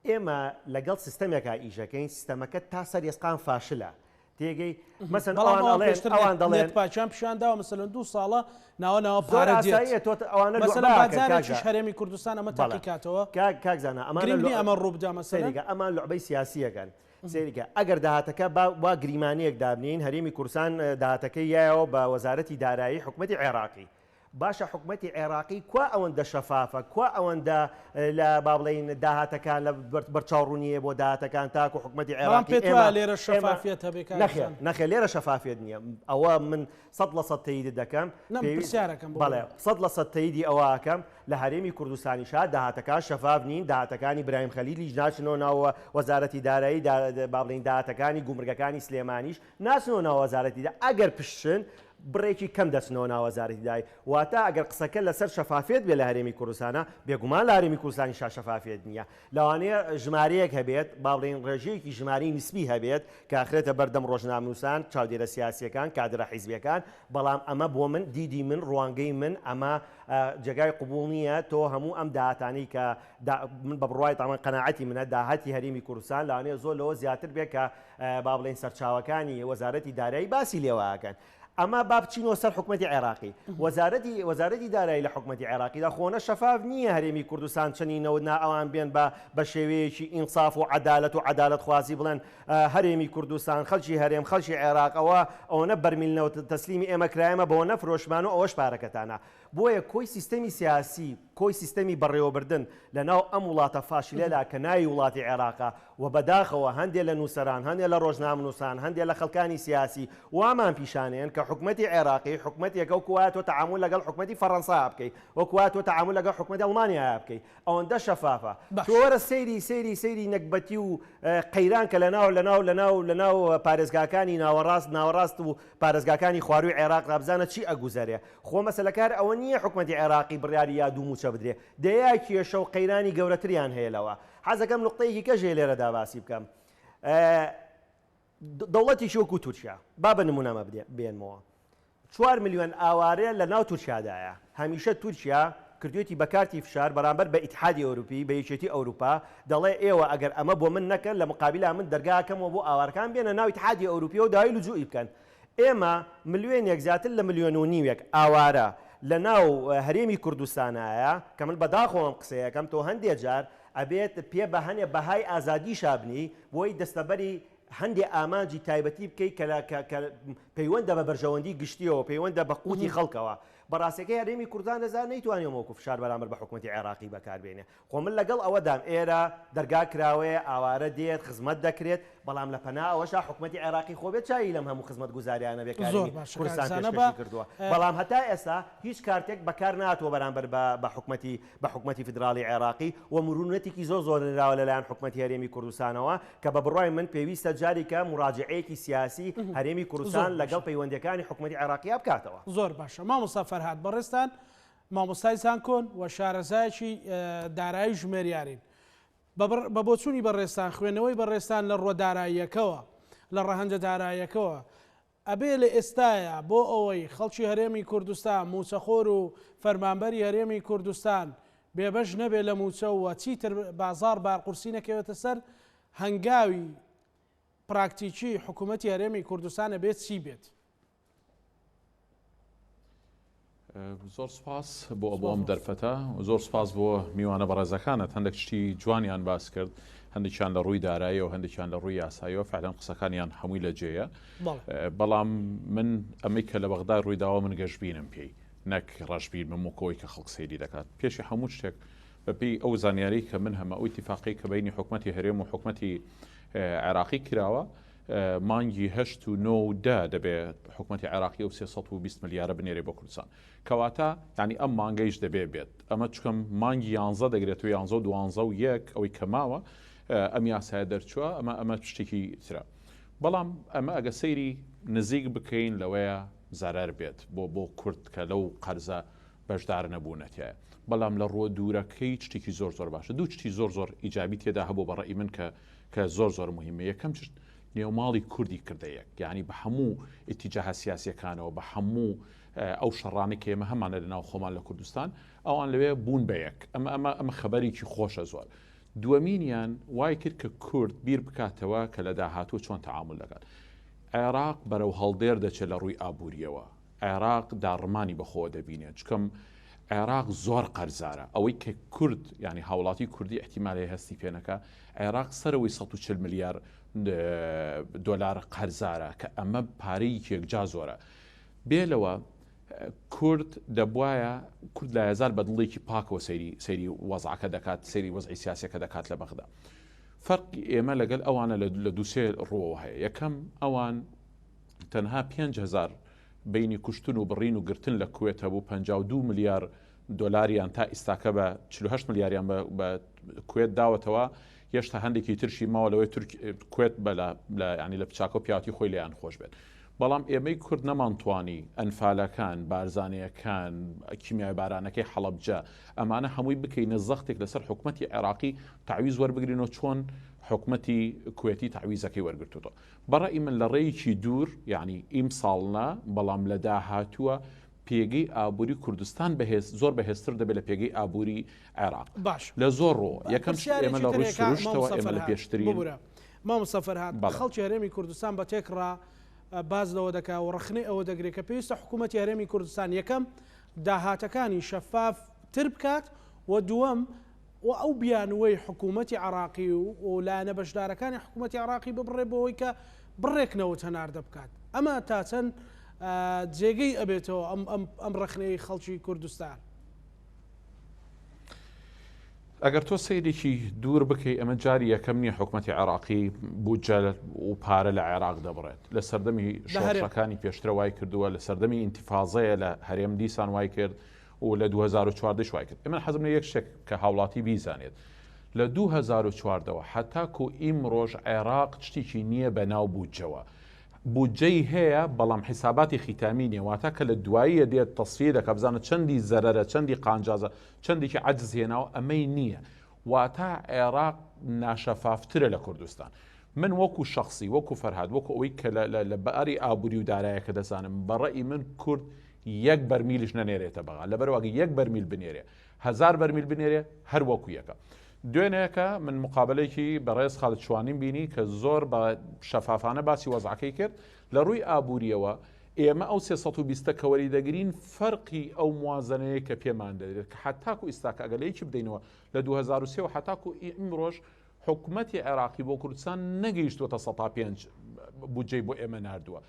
ئێمە لەگەڵ سیستەمێکا ئیشەکەین سیستەمەکە تا سەر ئێسقان فاشلە تێگەی مەسەن بەڵام ئەوان ئەوان ئەڵێن پێشتر ئەوان دەڵێن نێت پاکیان پیشان داوە مەسەلەن دوو ساڵە ناوە ناوە زۆر پارە دێت ئاساییە تۆ ئەوانە مەسەلەن لوعبە با ئەکەن کاک جارێکیش زا هەرێمی کوردستان ئەمە بەڵێ تاقی کاتەوە کاک کاک زانا ئەمانە گرنگ نییە لوع ئەمە ڕووبدا مەسەلەن سەیریکە ئەمان لوعبەی سیاسیەکەن سەیریکە ئەگەر داهاتەکە با وا گریمانەیەک دابنێین هەرێمی کوردستان داهاتەکەی یایەوە بە وەزارەتی دارایی حکومەتی عێراقی باشە حکومەتی عێراقی کوا ئەوەندە شەفافە، کوا ئەوەندە لە با بڵێین داهاتەکان لە بەرچاوڕوونییە بۆ داهاتەکان تاکو حکومەتی بەڵام عێراقی پێت ئێمە وایە لێرە ئێمە شەفافیەت هەبێ کاک نەخێر زان؟ نەخێر لێرە شەفافیەت نییە ئەوە من 100% تەییدت دەکەم نەم پێویست پرسیارەکەم بۆ بەڵێ 100% تەییدی ئەوە ئەکەم لە هەرێمی کوردستانیشا داهاتەکان شەفاف نین داهاتەکانی برایم خەلیلیش ناچنەوە ناو وەزارەتی دارایی با بڵێین داهاتەکانی گومرگەکانی سلێمانیش ناچنەوە ناو وەزارەتی دا ئەگەر پشتن بڕێکی کەم دەچنەوە ناو وەزارەتی دارایی، واتە ئەگەر قسەکە لەسەر شەفافیەت بێت لە هەرێمی کوردستانا، بێگومان لە هەرێمی کوردستانیشا شەفافیەت نییە. لەوانەیە ژمارەیەک هەبێت، با بڵێین ڕێژەیەکی ژمارەی نیسبی هەبێت کە ئەخرێتە بەردەم ڕۆژنامەنووسان، چاودێرە سیاسییەکان، کادرە حیزبییەکان، بەڵام ئەمە بۆ من، دیدی من، ڕوانگەی من، ئەمە جێگای قبوڵ نییە، تۆ هەموو ئەم داهاتانەی کە من بە بڕوای تەبعەن قەناعەتی منە، داهاتی هەرێمی کوردستان لەوانەیە زۆر لەوە زیاتر بێت کە با بڵێین سەرچاوەکانی وەزارەتی دارایی باسی لێوە ئەکەن. ئەمە با بچینەوە سەر حکومەتی عێراقی. وەزارەتی وەزارەتی دارایی لە حکومەتی عێراقیدا خۆنە شەفاف نییە هەرێمی کوردستان چەنی نەوت نا ئەوان بێن بە بە شێوەیەکی ئینساف و عەدالەت و عەدالەتخوازی بڵێن هەرێمی کوردستان خەڵکی هەرێم خەڵکی عێراق ئەوە ئەوەنە بەرمیل نەوت تەسلیمی ئێمە کرا ئێمە بەوە نەفرۆشمان و ئەوەش پارەکەتانە. بۆیە کۆی سیستەمی سیاسی، کۆی سیستەمی بەڕێوەبردن لە ناو ئەم وڵاتە فاشیلەدا کە ناوی وڵاتی عێراقە و بەداخەوە هەندێ لە نووسەران، هەندێ لە ڕۆژنامەنووسان، هەندێ لە خەڵکانی سیاسی وامان پیشانێن کە حکومەتی عێراقی حکومەتێکە وەکو وایە تۆ تەعامول لەگەڵ حکومەتی فەڕەنسا بکەی، وەکو وایە تۆ تەعامول لەگەڵ حکومەتی ئەڵمانیایا بکەی. ئەوەندە شەفافە. باش. تۆ وەرە سەیری سەیری سەیری نەگبەتی و قەیران کە لە ناو لە ناو لە ناو لە ناو پارێزگاکانی ناوەڕاست ناوەڕاست و پارێزگاکانی خوارووی عێراقدا بزانە چی ئەگوزەرێ. خۆ مەسەلەکە هەر ئەوە نییە حکومەتی عێراقی بڕیاری یا دوو مووچە بدرێ، دەیا کێشە و قەیرانی گەورەتریان هەیە لەوە. حەزەکەم نوقتەیەکی کەش هەیە لێرەدا باسی بکەم. دەوڵەتێکی وەکو تورکیا، با بە نموونە ئەمە بێنمەوە، چوار ملیۆن ئاوارە لە ناو تورکیادایە، هەمیشە تورکیا کردوێتی بە کارتی فشار بەرامبەر بە ئیتحادی ئەوروپی، بە یەکێتی ئەوروپا، دەڵێ ئێوە ئەگەر ئەمە بۆ من نەکەن لە مقابیلا من دەرگا ئەکەمەوە بۆ ئاوارەکان بێنە ناو ئیتحادی ئەوروپیەوە داوای لجوئی بکەن. ئێمە ملیۆنێک زیاتر لە ملیۆن و نیوێک ئاوارە لە ناو هەرێمی کوردستانایە کە من بەداخەوە ئەم قسەیە ئەکەم تۆ هەندێ جار ئەبێت پێ بە هەنێ بەهای ئازادیشا بنێی بۆی دەستەبەری هەندێ ئامانجی تایبەتی بکەی کە کە پەیوەندە بە بەرژەوەندی گشتیەوە پەیوەندە بە قوتی خەڵکەوە. بەڕاستەکەی هەرێمی کوردستان دەزان نەیتوانیوە وەکو فشار بەرامبەر بە حکومەتی عێراقی بەکاربێنێ. خۆ من لەگەڵ ئەوەدام ئێرە دەرگا کراوەیە، ئاوارە دێت، خزمەت دەکرێت، بەڵام لە پەنا ئەوەشا حکومەتی عێراقی خۆ بێت چاوی لەم هەموو خزمەتگوزاریانە بێ کە زۆر هەرێمی باشە کاک کوردستان زانا بە پێشکەشی کردووە. بەڵام هەتا ئێستا هیچ کارتێک بەکار نەهاتووە بەرامبەر بە بە حکومەتی بە حکومەتی فیدراڵی عێراقی و مرونەتێکی زۆر زۆر نراوە لەلایەن حکومەتی هەرێمی کوردستانەوە کە بە بڕوای من پێویستە جاریکە موراجەعەیەکی سیاسی هەرێمی زۆر کوردستان لەگەڵ باشە. پەیوەندیەکانی حکومەتی عێراقیا بکاتەوە. زۆر باشە مامۆستا فەرهاد بەڕێزتان مامۆستای زانکۆن و شارەزایەکی دارایی و ژمێریارین. بە بۆچوونی بەڕێزتان، خوێندنەوەی بەڕێزتان لە ڕووە داراییەکەوە، لە ڕەهەندە داراییەکەوە، ئەبێ لە ئێستایا بۆ ئەوەی خەڵکی هەرێمی کوردستان، مووچەخۆر و فەرمانبەری هەرێمی کوردستان بێبەش نەبێ لە مووچە و چیتر بازاڕ بارقورسی نەکەوێتە سەر، هەنگاوی پراکتیکی حکوومەتی هەرێمی کوردستان ئەبێ چی بێت؟ زۆر سپاس بۆ بۆ ئەم دەرفەتە زۆر سپاس بۆ میوانە بەڕێزەکانت هەندێک شتی جوانیان باس کرد هەندێکیان لە ڕووی دارایی و هەندێکیان لە ڕووی یاساییەوە فعلەن قسەکانیان هەمووی لە جێیە بەڵام من ئەمەی کە لە بەغدا ڕوویداوە من گەشببینم پێی نەک ڕەشبین بم وەکەوەی کە خەڵک سەیری دەکات پێشی هەموو شتێک بەپێی ئەو زانیاری کە من هەمە ئەو ئیتیفاقی کە بینی حکومەتی هەرێم و حکومەتی عێراقی کراوە مانگی هەشت و نۆ و دە دەبێ حکومەتی عێراقی ئەو 320 ملیارە بنێرێ بۆ کوردستان. کەواتە یانی ئەم مانگەیش دەبێ بێت. ئەمە چکەم مانگی یانزە دەگرێت و یانزە و دوانزە و یەک ئەوەی کە ماوە ئەم یاسایە دەرچووە ئەمە ئەمە شتێکی ترە. بەڵام ئەمە ئەگە سەیری نزیک بکەین لەوەیە زەرەر بێت بۆ بۆ کورد کە لەو قەرزە بەشدار نەبوونە تیایا. بەڵام لە ڕووە دوورەکەی شتێکی زۆر زۆر باشە. دوو شتی زۆر زۆر ئیجابی تێدا هەبوو بە ڕەئی من کە کە زۆر زۆر موهیمە. یەکەم شت نێوماڵی کوردی کردە یەک. یانی بە هەموو ئیتیجاهە سیاسیەکانەوە، بە هەموو ئەو شەڕانەی کە ئێمە هەمانە لە ناو خۆمان لە کوردستان، ئەوان لەوێ بوون بە یەک. ئەمە ئەمە ئەمە خەبەرێکی خۆشە زۆر. دووەمینیان وای کرد کە کورد بیر بکاتەوە کە لە داهاتوو چۆن تەعامول دەکات. عێراق بەرەو هەڵدێر دەچێت لە ڕووی ئابووریەوە. عێراق داڕمانی بەخۆوە دەبینێت چکەم عێراق زۆر قەرزارە ئەوەی کە کورد یانی هاوڵاتی کوردی احتیمال هەیە هەستی پێ نەکا عێراق سەرەوەی 140 ملیار دۆلار قەرزارە کە ئەمە پارەیەکی یەکجا زۆرە بێ لەوە کورد دەبواە کورد لایەزار بە دڵێکی پاکەوە سەیری سەیری وەزعەکە دەکات سەیری وەزعی سیاسەکە دەکات لە بەغدا فەرقی ئێمە لەگەل ئەوانە لە دووسێ ڕووەوە هەیە یەکەم ئەوان تەنها 5000 بەینی کوشتن و بڕین و گرتن لە کوێت هەبوو 52 ملیار دۆلاریان تا ئیستاکە بە 48 ملیاریان بە کوێت داوەتەوە هێشتا هەندێکی ترشی ماوە لەوەی تورک کوێت بە لە ینی لە پچاکە و پیاتی خۆی لێیان خۆش بێت بەڵام ئێمەی کورد نەمانتوانی ئەنفالەکان بارزانەکان کیمیای بارانەکەی حەڵەبجە ئەمانە هەمووی بکەینە زەختێک لەسەر حکومەتی عێراقی تعویز وەربگرینەوە چۆن حکومەتی کوێتی تعویزەکەی وەرگرتووە بەڕەئی من لە ڕێیەکی دوور یانی ئیمساڵ نا بەڵام لە داهاتووە پێگەی ئابووری کوردستان بەهێز زۆر بەهێزتر دەبێت لە پێگەی ئابووری عێراق باش لە زۆر ڕووەوە یەکەم شت ئێمە پرسیارێکی لە تر ڕووی هەیە کاک سروشتەوە مامۆستا ئێمە لە فەرهاد پێشترین ببورە مامۆستا فەرهاد بەڵێ. خەڵکی هەرێمی کوردستان بە تێکڕا باس لەوە دەکا و ڕەخنەی ئەوە دەگرێت کە پێویستە حکوومەتی هەرێمی کوردستان یەکەم داهاتەکانی شەفاف تر بکات و دووەم و ئەو بیانووەی حکوومەتی عێراقی و لایەنە بەشدارەکانی حکوومەتی عێراقی ببڕێ بۆ ئەوەی کە بڕێک نەوت هەناردە بکات. ئەمە تا چەند جێگەی ئەبێتەوە ئەم ڕەخنەی خەڵکی کوردستان؟ ئەگەر تۆ سەیرێکی دوور بکەی ئەمە جاری یەکەم نییە حکوومەتی عێراقی بودجە و پارە لە عێراق دەبڕێت لە سەردەمی شۆڕشەکانی پێشترە وای کردووە لە سەردەمی ئینتیفازەیە لە هەرێم دیسان وای کرد و لە 2014 وای کرد. ئێمە حەزم لە یەک شتێک کە هاوڵاتی بیزانێت لە 2014 ەوە هەتاکو ئیمڕۆژ عێراق شتێکی نییە بە ناو بودجەوە. بودجەی هەیە بەڵام حیساباتی خیتامی نییە واتە کە لە دواییە دێت تەسفیە دەکات بزانە چەندی زەرەرە چەندی قانجازە چەندێکی عەجز هێناوە ئەمەی نییە واتە عێراق ناشەفافترە لە کوردستان. من وەکو شخصی وەکو فەرهاد وەکو ئەوەی کە لە باری ئابووری و دارایەکە دەزانم بە ڕەئی من کورد یەک بەرمیلیش نەنێرێتە بەغا لەبەرئەوە ئەگەر یەک بەرمیل بنێرێ هەزار بەرمیل بنێرێ هەر وەکو یەکە. دوێنێکە من مقابلەیەکی بەڕێز خالد شوانیم بینی کە زۆر بە شەفافانە باسی وەزعەکەی کرد لە ڕووی ئابووریەوە ئێمە ئەو 320 کە وەری دەگرین فەرقی ئەو موازنەیە کە پێمان دەدرێت کە حتاکو ئیستاکە ئەگەر لە یەکی بدەینەوە لە 2003 و حتاکو ئیمڕۆژ حکومەتی عێراقی بۆ کوردستان نەگەیشتووەتە سەتا پێنج بودجەی بۆ ئێمە ناردووە.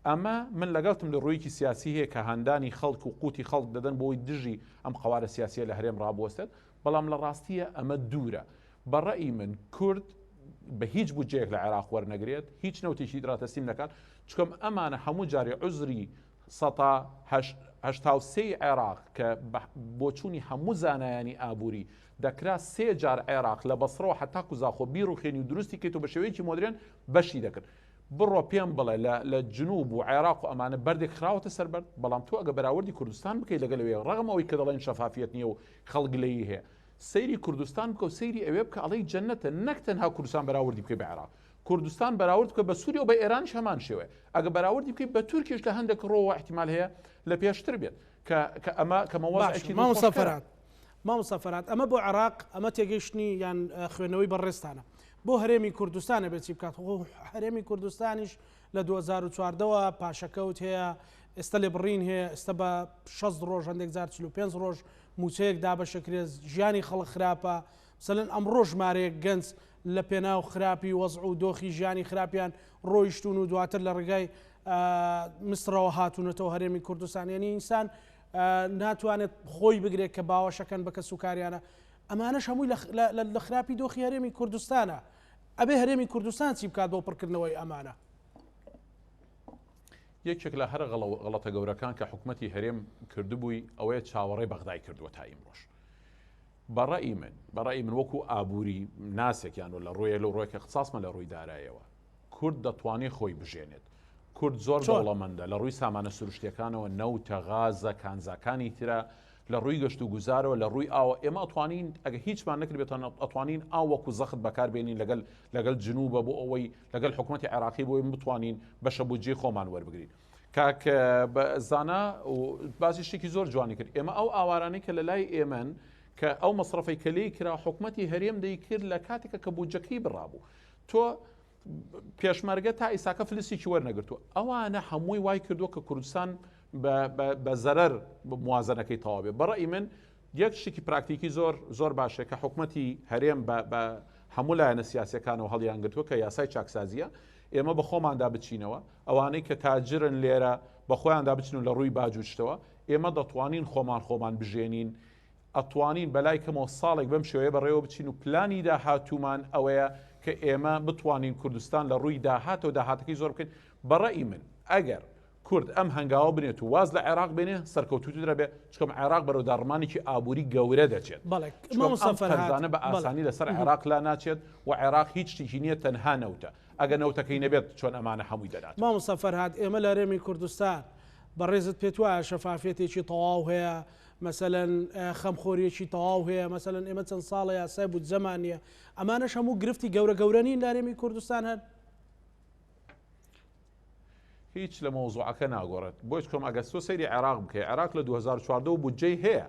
ئەمە من لەگەڵتم لە ڕوویەکی سیاسی هەیە کە هاندانی خەڵک و قوتی خەڵک دەدەن بۆی دژی ئەم قەوارە سیاسیە لە هەرێم ڕابوەستێت، بەڵام لە ڕاستیە ئەمە دوورە. بە ڕەئی من کورد بە هیچ بودجەیەک لە عێراق وەرنەگرێت، هیچ نەوتێکی ترا تەسلیم نەکات، چکم ئەمانە هەموو جارێ عوزری سەتا 83 ی عێراق کە بە بۆچوونی هەموو زانایانی ئابووری دەکرا سێ جار عێراق لە بەسڕەوە حەتاکو زاخۆ بیڕوخێنی و دروستی کەیت و بە شێوەیەکی مۆدرێن بەشی دەکرد. بڕۆ پێم بڵێ لە لە جنوب و عێراق و ئەمانە بەردێک خراوەتە سەر بەرد، بەڵام تۆ ئەگە بەراوردی کوردستان بکەیت لەگەل ئەوێ ڕەغم ئەوەی کە دەڵێن شەفافیەت نییە و خەڵک گلەیی هەیە سەیری کوردستان بکە و سەیری ئەوێ بکە ئەڵێی جەنەتە نەک تەنها کوردستان بەراوردی بکەی بە عێراق کوردستان بەراورد بکە بە سووریا و بە ئێرانیش هەمان شێوەیە ئەگە بەراوردی بکەی بە تورکیش لە هەندێک ڕۆوە احتیمال هەیە لە پێشتر بێت کە کە ئەمە کەمە وەزعێکی مامۆستا فەرهاد مامۆستا فەرهاد ئەمە بۆ عێراق ئەمە تێگەیشتنی یان خوێندنەوەی بەڕێزتانە بۆ هەرێمی کوردستان ئەبێت چی بکات خۆ هەرێمی کوردستانیش لە 2014 وە پاشەکەوت هەیە ئێستا لێبڕین هەیە ئێستا بە 60 ڕۆژ هەندێک جار 45 ڕۆژ مووچەیەک دابەشەکرێت ژیانی خەڵک خراپە مەسەلەن ئەمڕۆ ژمارەیەک گەنج لە پێناو خراپی وەزع و دۆخی ژیانی خراپیان ڕۆیشتوون و دواتر لە ڕێگای میسرەوە هاتوونەتەوە هەرێمی کوردستان یعنی ئینسان ناتوانێت خۆی بگرێت کە باوەشەکەن بە کەس و کاریانە ئەمانەش هەمووی لە خراپی دۆخی هەرێمی کوردستانە ئەبێ هەرێمی کوردستان چی بکات بۆ پڕکردنەوەی ئەمانە؟ یەکێک لە هەرە غەڵەتە گەورەکان کە حکومەتی هەرێم کردبووی ئەوەیە چاوەڕێی بەغدای کردووە تا ئیمڕۆش. بە ڕەئی من، بە ڕەئی من وەکو ئابووری ناسێک یان لە ڕوویە لەو ڕوویە کە اختصاصمە لە ڕووی دارایەوە کورد دەتوانێت خۆی بژێنێت. کورد زۆر دەوڵەمەندە لە ڕووی سامانە سروشتیەکانەوە نەوتە، غازە، کانزاکانی ترە، لە ڕووی گەشت و گوزارەوە، لە ڕووی ئاوە ئێمە ئەتوانین ئەگە هیچمان نەکردبێت ئەتوانین ئاو وەکو زەخت بەکار بێنین لەگەل لەگەل جنوبە بۆ ئەوەی لەگەل حکومەتی عێراقی بۆی بتوانین بەشە بودجەی خۆمان وەربگرین. کاک زانا باسی شتێکی زۆر جوانی کرد ئێمە ئەو ئاوارانەی کە لە لای ئێمەن کە ئەو مەسرەفەی کە لێی کرا حکومەتی هەرێم دەیکرد لە کاتێکە کە بودجەکەی بڕابوو تۆ پێشمەرگە تا ئیساکە فلسێکی وەرنەگرتووە ئەوانە هەمووی وای کردووە کە کوردستان بە زەرەر موازنەکەی تەواو بێ بەڕئی من یەک شتێکی پراکتیکی زۆر زۆر باشە کە حکومەتی هەرێم بە هەموو لایەنە سیاسەکانەوە هەڵیان گرتووە کە یاسای چاکسازیە ئێمە بە خۆماندا بچینەوە ئەوانەی کە تاجرن لێرە بە خۆیاندا بچن و لە ڕووی باج و شتەوە ئێمە دەتوانین خۆمان خۆمان بژێنین ئەتوانین بەلای کەمەوە ساڵێک بەم شێوەیە بەڕێوە بچین و پلانی داهاتوومان ئەوەیە کە ئێمە بتوانین کوردستان لە ڕووی داهاتەوە داهاتەکەی زۆر بکەین بە ڕەئی من ئەگەر کورد ئەم هەنگاوە بنێت و واز لە عێراق بێنێ سەرکەوتووتر ئەبێ چونکە عێراق بەرەو داڕمانێکی ئابووری گەورە دەچێت بەڵێ چونکە مامۆستا ئەم فەرهاد قەرزانە بە بەڵێ ئاسانی لەسەر عێراق لا ناچێت و عێراق هیچ شتێکی نییە تەنها نەوتە ئەگەر نەوتەکەی نەبێت چۆن ئەمانە هەمووی دەداتەوە. مامۆستا فەرهاد ئێمە لە هەرێمی کوردستان بەڕێزت پێت وایە شەفافیەتێکی تەواو هەیە مەسەلەن خەمخۆریەکی تەواو هەیە مەسەلەن ئێمە چەند ساڵە یاسای بودجەمان نییە ئەمانەش هەموو گرفتی گەورە گەورە نین لە هەرێمی کوردستان هەن؟ هیچ لە مەوزوعەکە ناگۆڕێت بۆیچ کۆم ئەگەر تۆ سەیری عێراق بکەی عێراق لە 2014 و بودجەی هەیە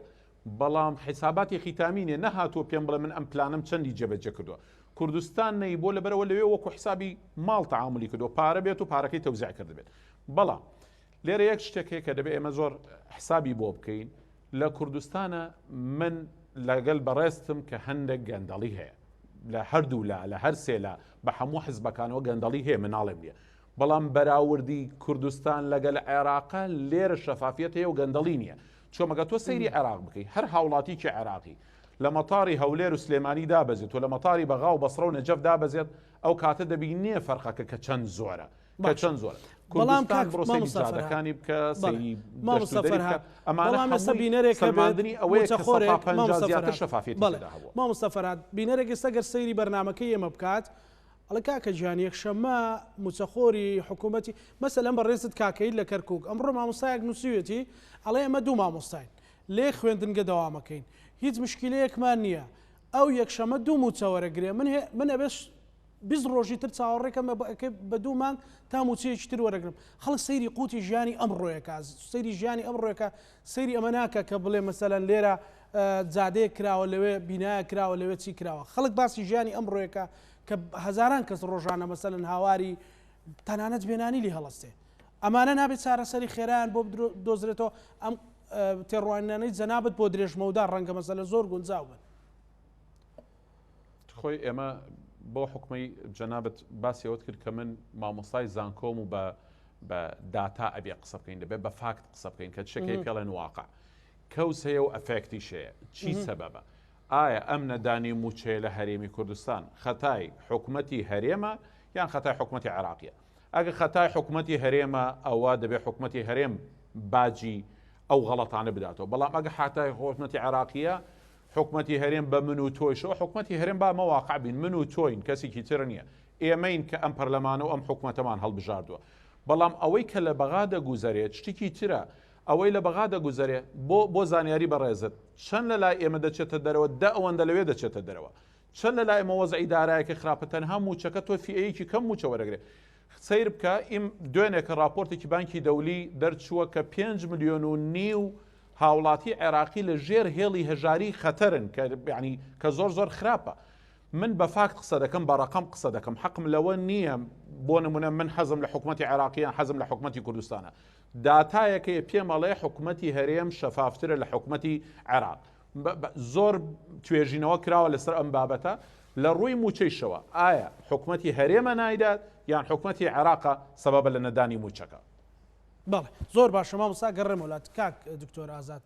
بەڵام حیساباتی خیتامی نیە نەهاتووە پێم بڵێ من ئەم پلانم چەندی جێبەجێ کردووە کوردستان نەی بۆ لەبەرەوە لەوێ وەکو حیسابی ماڵ تەعاملی کردووە پارە بێت و پارەکەی تەوزیع کردبێت بەڵام لێرە یەک شتێک هەیە کە دەبێت ئێمە زۆر حسابی بۆ بکەین لە کوردستانە من لەگەل بەڕێزتم کە هەندێک گەندەڵی هەیە لە هەردوو لا لە هەر سێ لا بە هەموو حزبەکانەوە گەندەڵی هەیە مناڵێم نییە بەڵام بەراوردی کوردستان لەگەل عێراقە لێرە شەفافیەت هەیە و گەندەڵی نییە چۆمەگە تۆ سەیری عێراق بکەی هەر هاوڵاتیکی عێراقی لە مەتاری هەولێر و سلێمانی دابەزێت و لە مەتاری بەغا و بەسرە و نەجەف دابەزێت ئەو کاتە دەبینێ فەرقەکە کە چەند زۆرە کە باشە چەند زۆرە بەڵام کوردستان کاک بڕۆ سەیری مامۆستا فەرهاد جادەکانی بکە بەڵێ سەیری مامۆستا دەشت و دەری بکە فەرهاد ئەمانە بەڵام ئێستا هەمووی بینەرێک هەبێت سەلماندنی ئەوەیە کە سەتا مووچەخۆرێک 50 مامۆستا زیاتر فەرهاد شەفافیەتی بەڵێ تێدا هەبووە. مامۆستا فەرهاد بینەرێک ئێستا گەر سەیری بەرنامەکەی ئێمە بکات ئەڵێ کاکە گیان یەکشەممە مووچەخۆری حکوومەتی مەسەلەن بەڕێزت کاکەیت لە کەرکووک ئەمڕۆ مامۆستایەک نووسیوێتی ئەڵێ ئێمە دوو مامۆستاین لێ خوێندنگە دەوامەکەین هیچ مشکیلەیەکمان نییە ئەو یەکشەمە دوو مووچە وەرەگرێ من من ئەبێ 20 ڕۆژی تر چاوەڕێکەم بە دوو مانگ تا مووچەیەکی تر وەرەگرم خەڵک سەیری قوتی ژیانی ئەمڕۆیەکە سەیری ژیانی ئەمڕۆیەکە سەیری ئەمە ناکە کە بڵێ مەسەلەن لێرە جادەیەک کراوە لەوێ بینایە کراوە لەوێ چی کراوە خەڵک باسی ژیانی ئەمڕۆیەکە کە هەزاران کەس ڕۆژانە مەسەلەن هاواری تەنانەت بێنانی لێ هەڵەستێ ئەمانە نابێت چارەسەری خێرایان بۆ دۆزرێتەوە ئەم تێڕوانینانەی جەنابت بۆ درێژمەودا ڕەنگە مەسەلە زۆر گونجاو بن. خۆی ئێمە بۆ حکومەی جەنابت باسی ئەوەت کرد کە من مامۆستای زانکۆم و بە بە داتا ئەبێ قسە بکەین دەبێت بە فاکت قسە بکەین کە شتەکەی پێڵێن واقع cause هەیە و effect یش هەیە چی سەبەبە؟ ئایا ئەم نەدانی مووچەیە لە هەرێمی کوردستان خەتای حکومەتی هەرێمە یان خەتای حکومەتی عێراقیە؟ ئەگەر خەتای حکومەتی هەرێمە ئەوە دەبێت حکومەتی هەرێم باجی ئەو غەڵەتانە بداتەوە بەڵام ئەگە حاتای حکومەتی عێراقیە حکومەتی هەرێم بە من و تۆیشەوە حکومەتی هەرێم با مەواقع بین من و تۆین کەسێکی تر نییە ئێمەین کە ئەم پەرلەمانە و ئەم حکومەتەمان هەڵبژاردووە بەڵام ئەوەی کە لە بەغا دەگوزەرێت شتێکی ترە ئەوەی لە بەغا دەگوزەرێ بۆ بۆ زانیاری بەڕێزت چەند لە لای ئێمە دەچێتە دەرەوە دە ئەوەندە لەوێ دەچێتە دەرەوە چەند لە لای ئێمە وەزعی دارایەکە خراپە تەنها مووچەکە تۆ فیئەیەکی کەم مووچە وەرەگرێ سەیر بکە ئیم دوێنێکە ڕاپۆرتێکی بانکی دەولی دەرچووە کە 5 ملیۆن و نیو هاوڵاتی عێراقی لە ژێر هێڵی هەژاری خەتەرن کە یعنی کە زۆر زۆر خراپە من بە فاکت قسە دەکەم بە ڕەقەم قسە دەکەم حەقم لەوە نییە بۆ نمونە من حەزم لە حکوومەتی عێراقییان حەزم لە حکوومەتی کوردستانە داتایەک هەیە پێم ئەڵێ حکومەتی هەرێم شەفافترە لە حکومەتی عێراق. زۆر توێژینەوە کراوە لەسەر ئەم بابەتە لە ڕووی موچەیشەوە ئایا حکومەتی هەرێمە نایدات یان حکومەتی عێراقە سەبەبە لە نەدانی موچەکە؟ بەڵێ زۆر باشە مامۆستا گەڕێمەوە لات کاک دکتۆر ئازاد.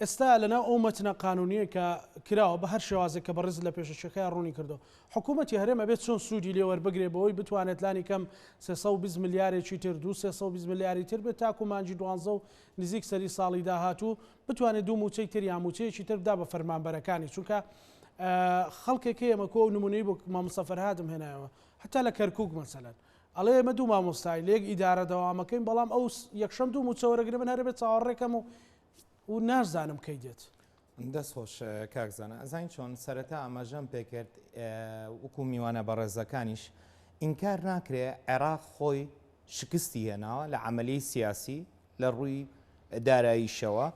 ئێستا لەناو ئەو مەتنە قانونییە کە کراوە بە هەر شێوازێک کە بەڕێزت لە پێشەکیەکەیا ڕوونی کردەوە حکوومەتی هەرێم ئەبێت چۆن سوودی لێ وەربگرێ بەوەی بتوانێت لانی کەم 320 ملیارێکی تر دوو 320 ملیاری تر بێت تاکو مانگی دوانزە و نزیک سەری ساڵی داهاتوو بتوانێت دوو مووچەی تر یان مووچەیەکی تر بدا بە فەرمانبەرەکانی چونکە خەڵکێک هەیە مەکۆ ئەو نمونەی بۆ مامۆستا فەرهادم هێنایەوە هەتا لە کەرکووک مەسەلەن ئەڵێ ئێمە دوو مامۆستای لە یەک ئیدارە دەوامەکەین بەڵام ئەو یەکشەم دوو مووچە وەرەگرێ من هەرەبێت چاوەڕێکەم و و ناشزانم کەی دێت. دەست خۆش کاک زانا ئەزانی چۆن سەرەتا ئاماژەم پێکرد وەکو میوانە بەڕێزەکانیش ئینکار ناکرێ عێراق خۆی شکستی هێناوە لە عملی سیاسی لە ڕووی داراییشەوە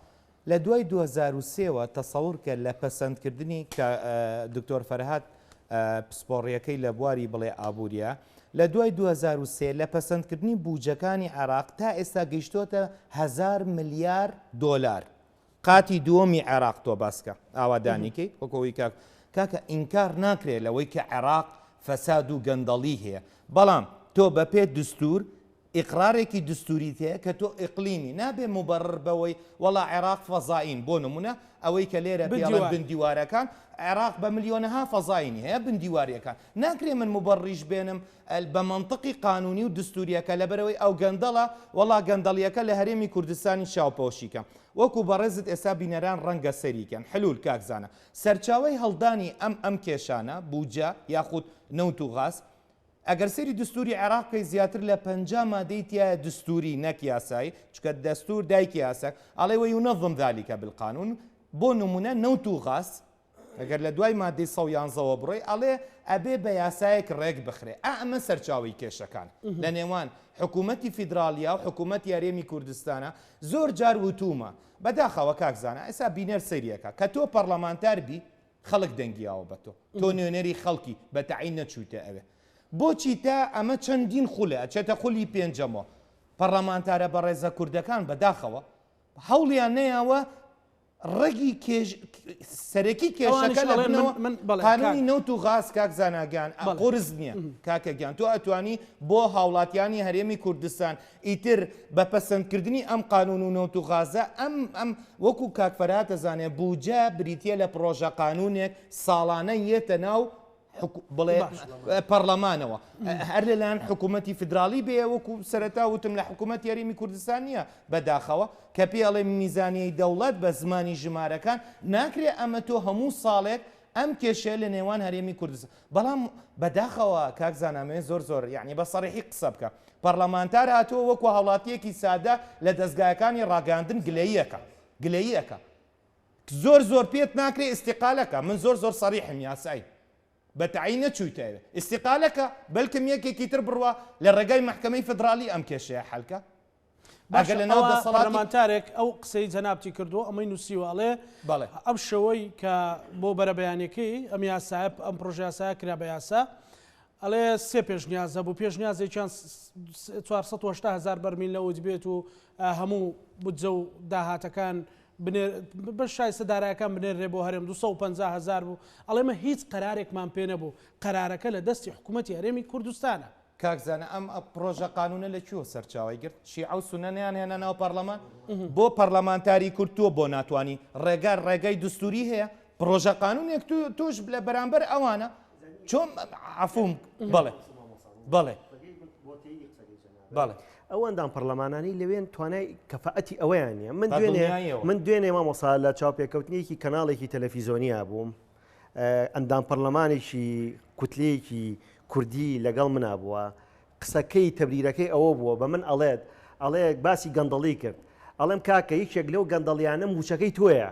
لە دوای 2023ەوە تەسەور کە لە پەسەندکردنی کە دکتۆر فەرهاد پسپۆڕیەکەی لە بواری بڵێ ئابووریە لە دوای 2023 لە پەسەندکردنی بوجەکانی عێراق تا ئێستا گەیشتۆتە هەزار ملیار دۆلار قاتی دووەمی عێراق تۆ باسکە ئاوادانیکەی وەکەوەی کاک کاکە ئینکار ناکرێت لەوەی کە عێراق فەساد و گەندەڵی هەیە بەڵام تۆ بەپێ دستور ئیقرارێکی دستوریت هەیە کە تۆ ئیقلیمی نابێ موبەڕر بەوەی وەڵا عێراق فەزائین بۆ نمونە ئەوەی کە لێرە پێڵێن بن دیوارەکان عێراق بە ملیۆنەها فەزاینی هەیە بن دیواریەکان ناکرێ من موبەڕریش بێنم بە مەنتقی قانونی و دستوریەکە لەبەرەوەی ئەو گەندەڵە وەڵا گەندەڵیەکە لە هەرێمی کوردستانی چاوپۆشی کەم وەکو بەڕێزت ئێستا بینەران ڕەنگە سەیری کەن حلول کاک زانا سەرچاوەی هەڵدانی ئەم ئەم کێشانە بوجە یاخود نەوت و غاز ئەگەر سەیری دستوری عێراق بکەی زیاتر لە 50 مادەی تیایە دستوری نەک یاسایی چونکە دەستور دایکی یاسا ئەڵێ وينظم ذلك بالقانون بۆ نمونە نەوت و غاز ئەگەر لە دوای مادەی 111 وە بڕۆی ئەڵێ ئەبێ بە یاسایەک ڕێک بخرێ ئا ئەمە سەرچاوەی کێشەکان لە نێوان حکوومەتی فیدراڵیا و حکوومەتی هەرێمی کوردستانە زۆر جار وتومە بەداخەوە کاک زانا ئێستا بینەر سەیریەکە کە تۆ پەڕلەمانتار بی خەڵک دەنگی یاوە بە تۆ تۆ نوێنەری خەڵکی بە تەعین نەچوویتە ئەوێ بۆچی تا ئەمە چەندین خولە ئەچێتە خولی پێنجەمەوە پەڕلەمانتارە بەڕێزە کوردەکان بەداخەوە هەوڵیان نەیاوە ڕەگی کێش سەرەکی کێشەکە لە بنەوە قانونی نەوت و غاز کاک زاناگیان قورس نییە کاکە گیان تۆ ئەتوانی بۆ هاوڵاتیانی هەرێمی کوردستان ئیتر بە پەسەندکردنی ئەم قانون و نەوت و غازە ئەم ئەم وەکو کاک فەرهاد ئەزانێ بوجە بریتیە لە پڕۆژە قانونێک ساڵانە یەتە ناو بڵێ پەڕلەمانەوە هەر لەلایەن حکوومەتی فیدراڵی بێ وەکو سەرەتا وتم لە حکوومەتی هەرێمی کوردستان نییە بەداخەوە کە پێ ئەڵێ میزانیەی دەوڵەت بە زمانی ژمارەکان ناکرێ ئەمە تۆ هەموو ساڵێک ئەم کێشەیە لە نێوان هەرێمی کوردستان بەڵام بەداخەوە کاک زانا ئەمەوێ زۆر زۆر یعنی بە سەریحی قسە بکەم پەڕلەمانتار هاتووە وەکو هاوڵاتیەکی سادە لە دەزگایەکانی ڕاگەیاندن گلەییەکە گلەییەکە زۆر زۆر پێت ناکرێ ئیستیقالەکە من زۆر زۆر سەریحم یاسایی بە تەعین نەچوویتە ئەوێ ئیستیقالەکە بەلکم یەکێکی تر بڕوا لە ڕێگای مەحکەمەی فیدراڵی ئەم کێشەیە حەلکە باشە ئەگەر لەناو ئەوە دەسەڵاتی پەرلەمانتارێک ئەو قسەی جەنابتی کردووە ئەمەی نووسیوە ئەڵێ بەڵێ. ئەم شەوەی کە بۆ بەرەبەیانەکەی ئەم یاسایە ئەم پڕۆژە یاسایە کرا بە یاسا ئەڵێ سێ پێشنیاز هەبوو پێشنیازێکیان 480 هەزار بەرمیل نەوت بێت و هەموو بودجە و داهاتەکان بنێر بە شایستە دارایەکان بنێرێ بۆ هەرێم 250 هەزار بوو ئەڵێ مە هیچ قەرارێکمان پێ نەبوو قەرارەکە لە دەستی حکوومەتی هەرێمی کوردستانە. کاک زانا ئەم پڕۆژە قانونە لە کوێوە سەرچاوەی گرت؟ شیعە و سوننە نەیانهێنا ناو پەڕلەمان؟ بۆ پەڕلەمانتاری کورد تۆ بۆ ناتوانی؟ ڕێگا ڕێگای دستوری هەیە پڕۆژە قانونێک تۆش لە بەرامبەر ئەوانە چۆن عەفوم بەڵێ بەڵێ بەڵێ. ئەو ئەندام پەرلەمانانەی لەوێن توانای کەفاەتی ئەوەیان نییە من دوێنێ من دوێنێ مامۆسا لە چاوپێکەوتنێکی کەناڵێکی تەلەفیزۆنیا بووم ئەندام پەرلەمانێکی کوتلەیەکی کوردی لەگەڵ منا بووە قسەکەی تەبریرەکەی ئەوە بووە بە من ئەڵێت ئەڵێ باسی گەندەڵی کرد ئەڵێم کاکە یەکێک لەو گەندەڵیانە موچەکەی تۆیە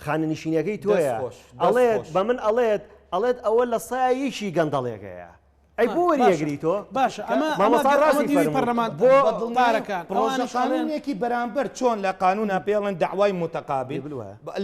خانەنشینەکەی تۆیە ئەڵێت بە من ئەڵێت ئەڵێت ئەوە لە سایەکی گەندەڵێکەیە ئەی بۆ وەریەگری تۆ؟ باشە ئەمە مامۆستا ڕاستی دیوی پەرلەمان بۆ پارەکان پڕۆژە قانونێکی بەرامبەر چۆن لە قانونا پێڵێن دەعوای متقابل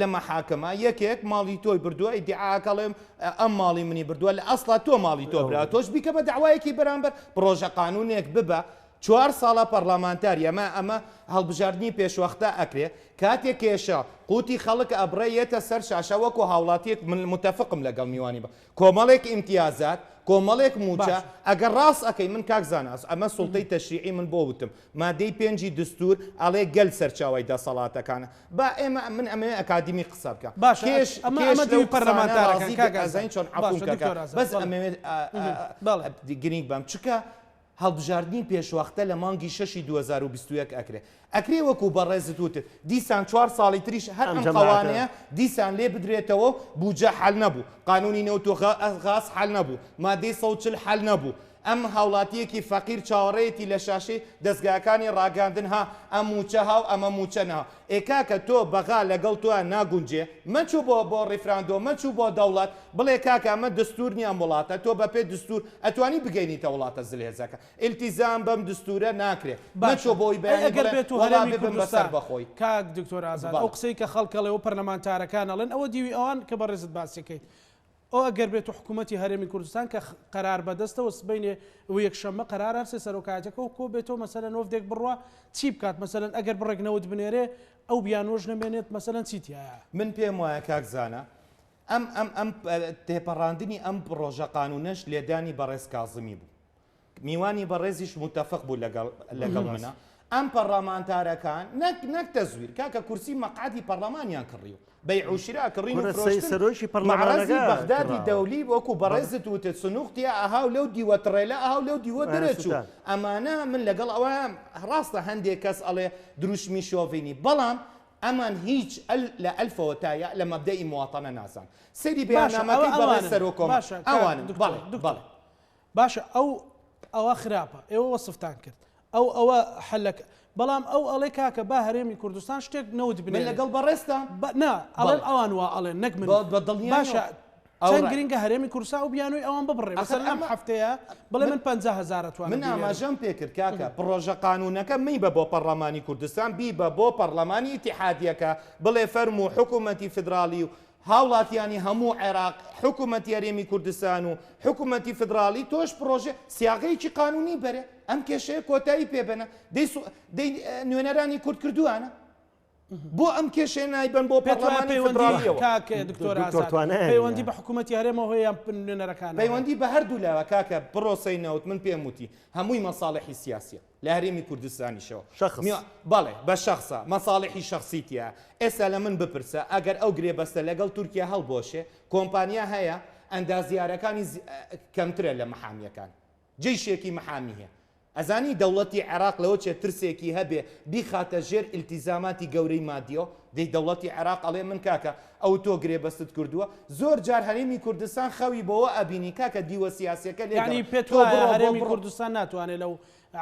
لە مەحاکمە یەکێک ماڵی تۆی بردووە ئیدعاکە ئەڵێم ئەم ماڵی منی بردووە لە ئەسڵا تۆ ماڵی تۆ برا تۆش بیکە بە دەعوایەکی بەرامبەر پڕۆژە قانونێک ببە چوار ساڵە پەڕلەمانتاری ئەمە ئەمە هەڵبژاردنی پێشوەختە ئەکرێ کاتێ کێشە قوتی خەڵک ئەبڕێ یەتە سەر شاشە وەکو هاوڵاتیەک من متفقم لەگەڵ میوانی بە کۆمەڵێک ئیمتیازات کۆمەڵێک موچە ئەگەر ڕاست ئەکەی من کاک زاناس ئەمە سوڵتەی تەشریعی من بۆ وتم مادەی پێنجی دستور ئەڵێ گەل سەرچاوەی دەسەڵاتەکانە با ئێمە من ئەمەوێ ئەکادیمی قسە بکەم باشە کێش ئەمە کێش ئەمە لەو دیوی قسانە پەرلەمانتارەکان ڕازی کاک بێ ئازاد ئەزانی چۆن عەفوم باشە کەکە دکتۆر ئازاد بەس بەڵێ ئەمەوێت بەڵێ گرینگ بەم چکە هەڵبژاردنی پێشوەختە لە مانگی شەشی 2021 ئەکرێ ئەکرێ وەکو بەڕێزت وتت دیسان چوار ساڵی تریش هەر ئەم ئەم جەماعەتە. قەوانەیە دیسان لێ بدرێتەوە و بوجە حەل نەبوو قانونی نەوت و غاز حەل نەبوو مادەی 140 حەل نەبوو ئەم هاوڵاتیەکی فەقیر چاوەڕێیەتی لە شاشەی دەزگاکانی ڕاگەاندن ها ئەم موچە ها و ئەمە موچە نەها ئێ کاکە تۆ بەغا لەگەڵ تۆیا ناگونجێ مەچوو بۆ بۆ ڕیفراندۆم مەچوو بۆ دەوڵەت بڵێ کاکە ئەمە دستور نیە ئەم وڵاتە تۆ بەپێ دستور ئەتوانی بگەینیتە وڵاتە زلهێزەکە ئیلتیزام بەم دستورە ناکرێ باشە مەچۆ بۆی ئەی بەیانی ئەگەر بڵێ بێت و وەڵا هەرێمی ببم بە کوردستان سەربەخۆی. کاک دکتۆر ئازاد ئەو بەڵێ. قسەی کە خەڵک ئەڵێ و پەرلەمانتارەکان ئەڵێن ئەوە دیوی ئەوان کە بەڕێزت باسی کەیت ئەو ئەگەر بێت و حکوومەتی هەرێمی کوردستان کە قەرار بەدەستە و سبەینێ و یەکشەممە قەرار هەرسێ سەرۆکایەتەکە و کۆ بێتەوە مەسەلەن وەفدێک بڕوا چی بکات مەسەلەن ئەگەر بڕێک نەوت بنێرێ ئەو بیانووەش نەمێنێت مەسەلەن چی تیایە؟ من پێم وایە کاک زانا ئەم ئەم ئەم تێپەڕاندنی ئەم پڕۆژە قانوونەش لێدانی بەڕێز کازمی بوو میوانی بەڕێزیش موتەفق بوو لەگەڵ لەگەڵ منە ئەم پەڕلەمانتارەکان نەک نەک تەزویر کاکە کورسی مەقعەدی پەڕلەمانیان کڕیوە بەیع و شرا کڕین و کورە فرۆشتن سەرۆکی مەعرەزی پەڕلەمانەکە بەغدادی کڕاوە. دەولی وەکو بەڕێزت وتت سنوق تیا ئەها و لەو دیوە تڕێلە ئەها و لەو دیوە ئەها دەرەچوو سوتان. ئەمانە من لەگەڵ ئەوەیان ڕاستە هەندێک کەس ئەڵێ دروشمی شۆڤینی بەڵام ئەمان هیچ ئەل لە ئەلفەوە تا یاء لە مەبدەئی مواتەنە نازان سەیری باشە ئەوە بەیاننامەکەی بەڕێز ئەوانن سەرۆک کۆمار باشە کاک ئەوانن دکتۆر بەڵێ دکتۆر بەڵێ. باشە ئەو ئەوە خراپە ئێوە وەسفتان کرد ئەو ئەوە حەلەکە بەڵام ئەو ئەڵێ کاکە با هەرێمی کوردستان شتێک نەوت من بنێرێ لەگەڵ بەڕێزتام بە نا ئەڵێن بەڵێ ئەوان وا ئەڵێن نەک من بە بە دڵنیاییەوە باشە ئەو چەند ڕای گرنگە هەرێمی کوردستان ئەو بیانووی ئەوان ببڕێ ئەخر مەسەلەن ئەم ئەمە هەفتەیە بڵێ من من 50 هەزار ئەتوانم من بینێرم ئاماژەم پێ کرد کاکە پڕۆژە قانوونەکە مەیبە بۆ پەڕڵەمانی کوردستان بیبە بۆ پەڕڵەمانی ئیتیحادیەکە بڵێ فەرموو حکوومەتی فیدراڵی و هاوڵاتیانی هەموو عێراق حکوومەتی هەرێمی کوردستان و حکوومەتی فیدراڵی تۆش پڕۆژە سیاغەیەکی قانوونی بەرێ ئەم کێشەیە کۆتایی پێ بەنە دەی دەی نوێنەرانی کورد کردووانە بۆ ئەم کێشەیە نایبەن بۆ پێت وایە پەڕڵەمانی پەیوەندی فیدراڵیەوە؟ کاک دکتۆر دکتۆر ئازاد توانایان پەیوەندی نییە. بە حکوومەتی هەرێمەوە هەیە یان نوێنەرەکانەوە هەیە؟ پەیوەندی بە هەردوو لاوە کاکە پڕۆسەی نەوت من پێم وتی هەمووی مەساڵحی سیاسیە لە هەرێمی کوردستانیشەوە شەخس. میوە بەڵێ بە شەخسە مەساڵحی شەخسی تیایە ئێستا لە من بپرسە ئەگەر ئەو گرێبەستە لەگەڵ تورکیا هەڵبۆشێ کۆمپانیا هەیە ئەندازیارەکانی کەمترە لە محامیەکان جەیشێکی محامی هەیە ئەزانی دەوڵەتی عێراق لەوە چێ ترسێکی هەبێ بیخاتە ژێر ئیلتیزاماتی گەورەی مادیەوە؟ دەی دەوڵەتی عێراق ئەڵێ من کاکە ئەو تۆ گرێبەستت کردووە؟ زۆر جار هەرێمی کوردستان خەوی بەوە ئەبینی کاکە دیوە سیاسیەکە لێ یانی گەڕێ پێت تۆ وایە بڕۆ بۆ هەرێمی بڕۆ. کوردستان ناتوانێ لەو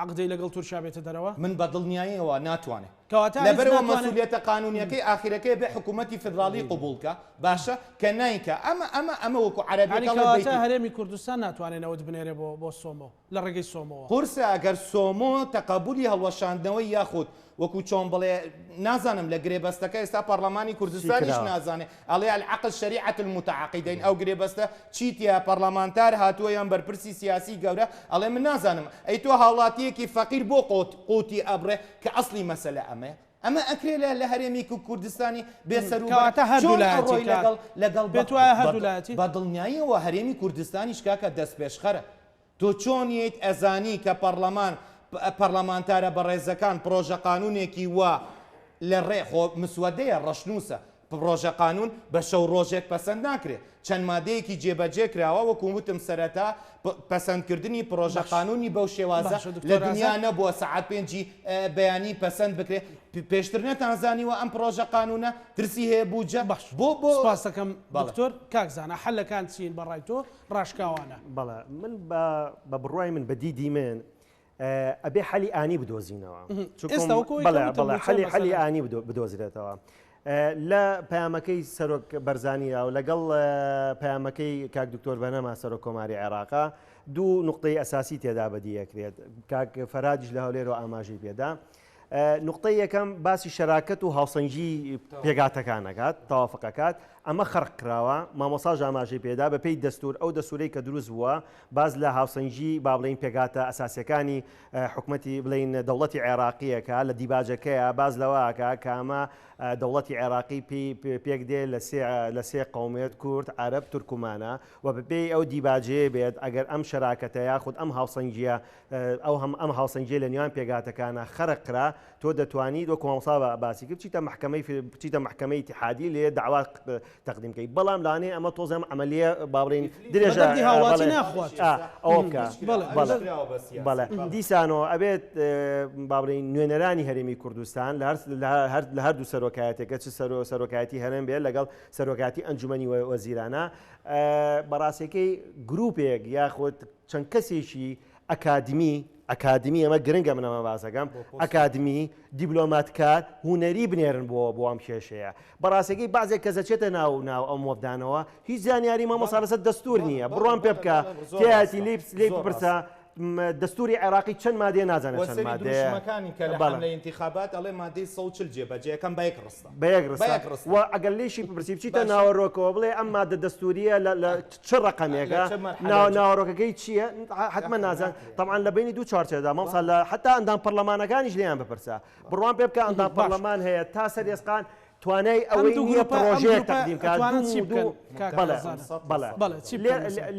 عەقدەی لەگەڵ تورکیا بێتە دەرەوە؟ من بە دڵنیاییەوە ناتوانێ. کەواتە هیچ لەبەرئەوە ناتوانێ. مەسولیەتە قانونیەکەی ئاخیرەکەی ئەبێ حکومەتی فیدراڵی قبوڵ کا باشە کە نایکا ئەمە ئەمە ئەمە وەکو یانی عەرەبیەکە ئەڵێ کەواتە بەیتی. هەرێمی کوردستان ناتوانێ نەوت بنێرێ بۆ بۆ سۆمۆ؟ لە ڕێگەی سۆمۆوە. قورسە ئەگەر سۆمۆ تەقەبولی هەڵوەشاندنەوەی یاخود وەکو چۆن بڵێ نازانم لە گرێبەستەکە ئێستا پەڕلەمانی کوردستانیش نازانێ ئەڵێ العقد شریعە المتعاقدین ئەو گرێبەستە چی تیا پەڕلەمانتار هاتووە یان بەرپرسی سیاسی گەورە ئەڵێ من نازانم ئەی تۆ هاوڵاتیەکی فەقیر بۆ قوت قوتی ئەبڕێ کە ئەسڵی مەسەلە ئەمەیە ئەمە ئەکرێ لە لە هەرێمی کوردستانی بێ سەروبەر کەواتە چۆن هەردوولایەتی ئەڕۆی کاک لەگەڵ لەگەڵ پێت وایە هەردوولایەتی؟ بە دڵنیاییەوە هەرێمی کوردستانیش کاکە دەستپێشخەرە. تۆ چۆن یەیت ئەزانی کە پەڕلەمان پەڕلەمانتارە بەڕێزەکان پڕۆژە قانونێکی وا لە ڕێ خۆ مسوەدەیە ڕەشنووسە پڕۆژە قانون بە شەو ڕۆژێک پەسەند ناکرێ چەند مادەیەکی جێبەجێ کراوە وەکو وتم سەرەتا پەسەندکردنی پڕۆژە باش قانونی بەو شێوازە باشە لە دکتۆر دنیا ئازاد نەبووە سەعات پێنجی بەیانی پەسەند بکرێ پێشتر نەتانزانیوە ئەم پڕۆژە قانونە ترسی هەیە بوجە باش بۆ بۆ سپاس دەکەم بەڵێ. دکتۆر کاک زانا حەلەکان چین بە ڕای تۆ ڕاشکاوانە؟ بەڵێ من بە بە بڕوای من بە دیدی من ئەبێ حەلی ئانی بدۆزینەوە ئێستا وەکو ئەوەی کە بەڵێ وتم بەڵێ بودجە حەلی حەلی مەسەلەن. ئانی بدۆزرێتەوە لە پەیامەکەی سەرۆک بەرزانیدا و لەگەڵ پەیامەکەی کاک دکتۆر بەنەما سەرۆک کۆماری عێراقا دوو نقطەی ئەساسی تێدا بەدیەکرێت کاک فەرادیش لە هەولێرەوە ئاماژەی پێدا نوقتەی یەکەم باسی شەراکەت و هاوسەنگی پێکهاتەکان ئەکات، تەوافق ئەکات، ئەمە خەرق کراوە، مامۆستاش ئاماژەی پێدا، بەپێی دەستوور ئەو دەستوورەی کە دروست بووە باس لە هاوسەنگی با بڵێین پێکهاتە ئەساسیەکانی حکومەتی بڵێین دەوڵەتی عێراقی ئەکا، لە دیباجەکەیا باس لەوە ئەکا کە ئەمە دەوڵەتی عێراقی پێی پێک دێ لە سێ لە سێ قەومێت کورد، عەرەب، تورکمانە و بەپێی ئەو دیباجەیە بێت ئەگەر ئەم شەراکەتە یاخود ئەم هاوسەنگیە ئەو هەم ئەم هاوسەنگیە لە نێوان پێکهاتەکانا خەرق کرا تۆ دەتوانیت وەکو مامۆستا باسی کرد بچیتە مەحکەمەی بچیتە مەحکەمەی ئیتیحادی لێ دەعوا تەقدیم کەی بەڵام لەوانەیە ئەمە تۆزێ ئەم عەمەلیە با بڵێین درێژە بەدەردی هاوڵاتی بەڵێ ناخوات. ئا ئەوە بکە بەڵێ بەڵێ بەڵێ. بەڵێ دیسانەوە ئەبێت با بڵێین نوێنەرانی هەرێمی کوردستان لە هەر لە هەر لە هەردوو سەرۆکایەتەکە چ سەرۆ سەرۆکایەتی هەرێم بێت لەگەڵ سەرۆکایەتی ئەنجومەنی وەزیرانە بەڕاستەکەی گروپێک یاخود چەند کەسێکی ئەکادمی، ئەکادمی ئەمە گرنگە من ئەمە باسەکەم، ئەکادمی، دیبلۆماتکار، هونەری بنێرن بۆ بۆ ئەم کێشەیە. بەڕاستەکەی بەعزێک کەس دەچێتە ناو ناو ئەم وەفدانەوە هیچ زانیاری مامۆستا لەسەر دەستوور نییە. بڕوام پێ بکە تیایەتی لێی لێی بپرسە دەستووری عێراقی چەند مادەیە نازانێت وە چەند سەری مادەیە. دروشمەکانی کە لە بەڵێ. حەملەی ئینتیخابات ئەڵێ مادەی 140 جێبەجێ ئەکەم بە یەک ڕستە. بە یەک ڕستە. بە یەک ڕستە. وە ئەگەر لێیشی بپرسی بچیتە باشە. ناوەرۆکەوە بڵێ ئەم مادە دەستوورییە لە لە چ ڕەقەمێکە ناوەرۆکەکەی چییە حتمما نازان تەبعەن لە بینی دوو چوارچێوەدا مامۆستا لە حتا ئەندام پەرلەمانەکانیش لێیان بپرسە بڕوام پێ بکە ئەندام پەرلەمان هەیە تا سەر ئێسقان توانای ئەوەی نییە پڕۆژەیەک تەقدیم کات بەڵێ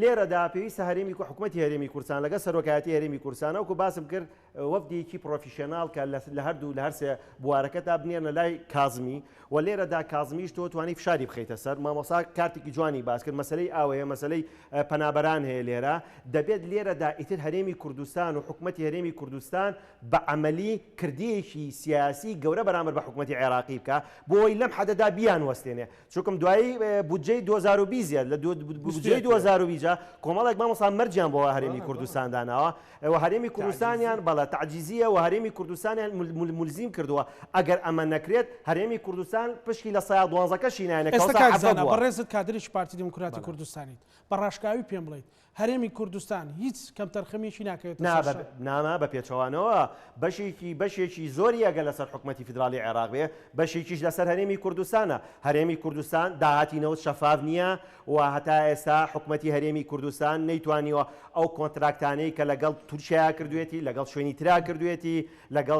لێرەدا پێویستە هەرێمی حکوومەتی هەرێمی کوردستان لەگەڵ سەرۆکایەتی هەرێمی کوردستان وەکو باسم کرد وەفدێکی professional کە لە هەردوو لە هەرسێ بوارەکەدا بنێرنە لای کازمی و لێرەدا کازمیش تۆ توانی فشاری بخەیتە سەر مامۆسا کارتێکی جوانی باس کرد مەسەلەی ئاو هەیە مەسەلەی پەنابەران هەیە لێرە دەبێت لێرەدا ئیتر هەرێمی کوردستان و حکومەتی هەرێمی کوردستان بە عەمەلی کردەیەکی سیاسی گەورە بەرامبەر بە حکومەتی عێراقی بکا بۆ ئەوەی لەم حەدەدا بیانوەستێنێ چونکم دوایی بودجەی 2020 یە لە بودجەی 2020 کۆمەڵێک مامۆستا مەرجیان بۆ هەرێمی کوردستان داناوە و هەرێمی کوردستانیان بەڵێ تەعجیزییە و هەرێمی کوردستانیان مولزیم کردووە ئەگەر ئەمە نەکرێت هەرێمی کوردستان پشکی لە سەیا دوانزەکەشی نایەنێ ئێستا کەوسا کاک حەبە زانا بووە. بەڕێزت کادرێکی پارتی دیموکراتی کوردستانیت بە ڕاشکاوی پێم بڵێیت هەرێمی کوردستان هیچ کەمتەرخەمیەکی ناکەوێتە نا سەر بە شان؟ نا بە پێچەوانەوە بەشێکی بەشێکی زۆری ئەگەر لەسەر حکومەتی فیدراڵی عێراق بێ بەشێکیش لەسەر هەرێمی کوردستانە هەرێمی کوردستان داهاتی نەوت شەفاف نییە و هەتا ئێستا حکومەتی هەرێمی کوردستان نەیتوانیوە ئەو کۆنتراکتانەی کە لەگەڵ تورکیا کردوێتی، لەگەڵ شوێنی ترا کردوێتی، لەگەڵ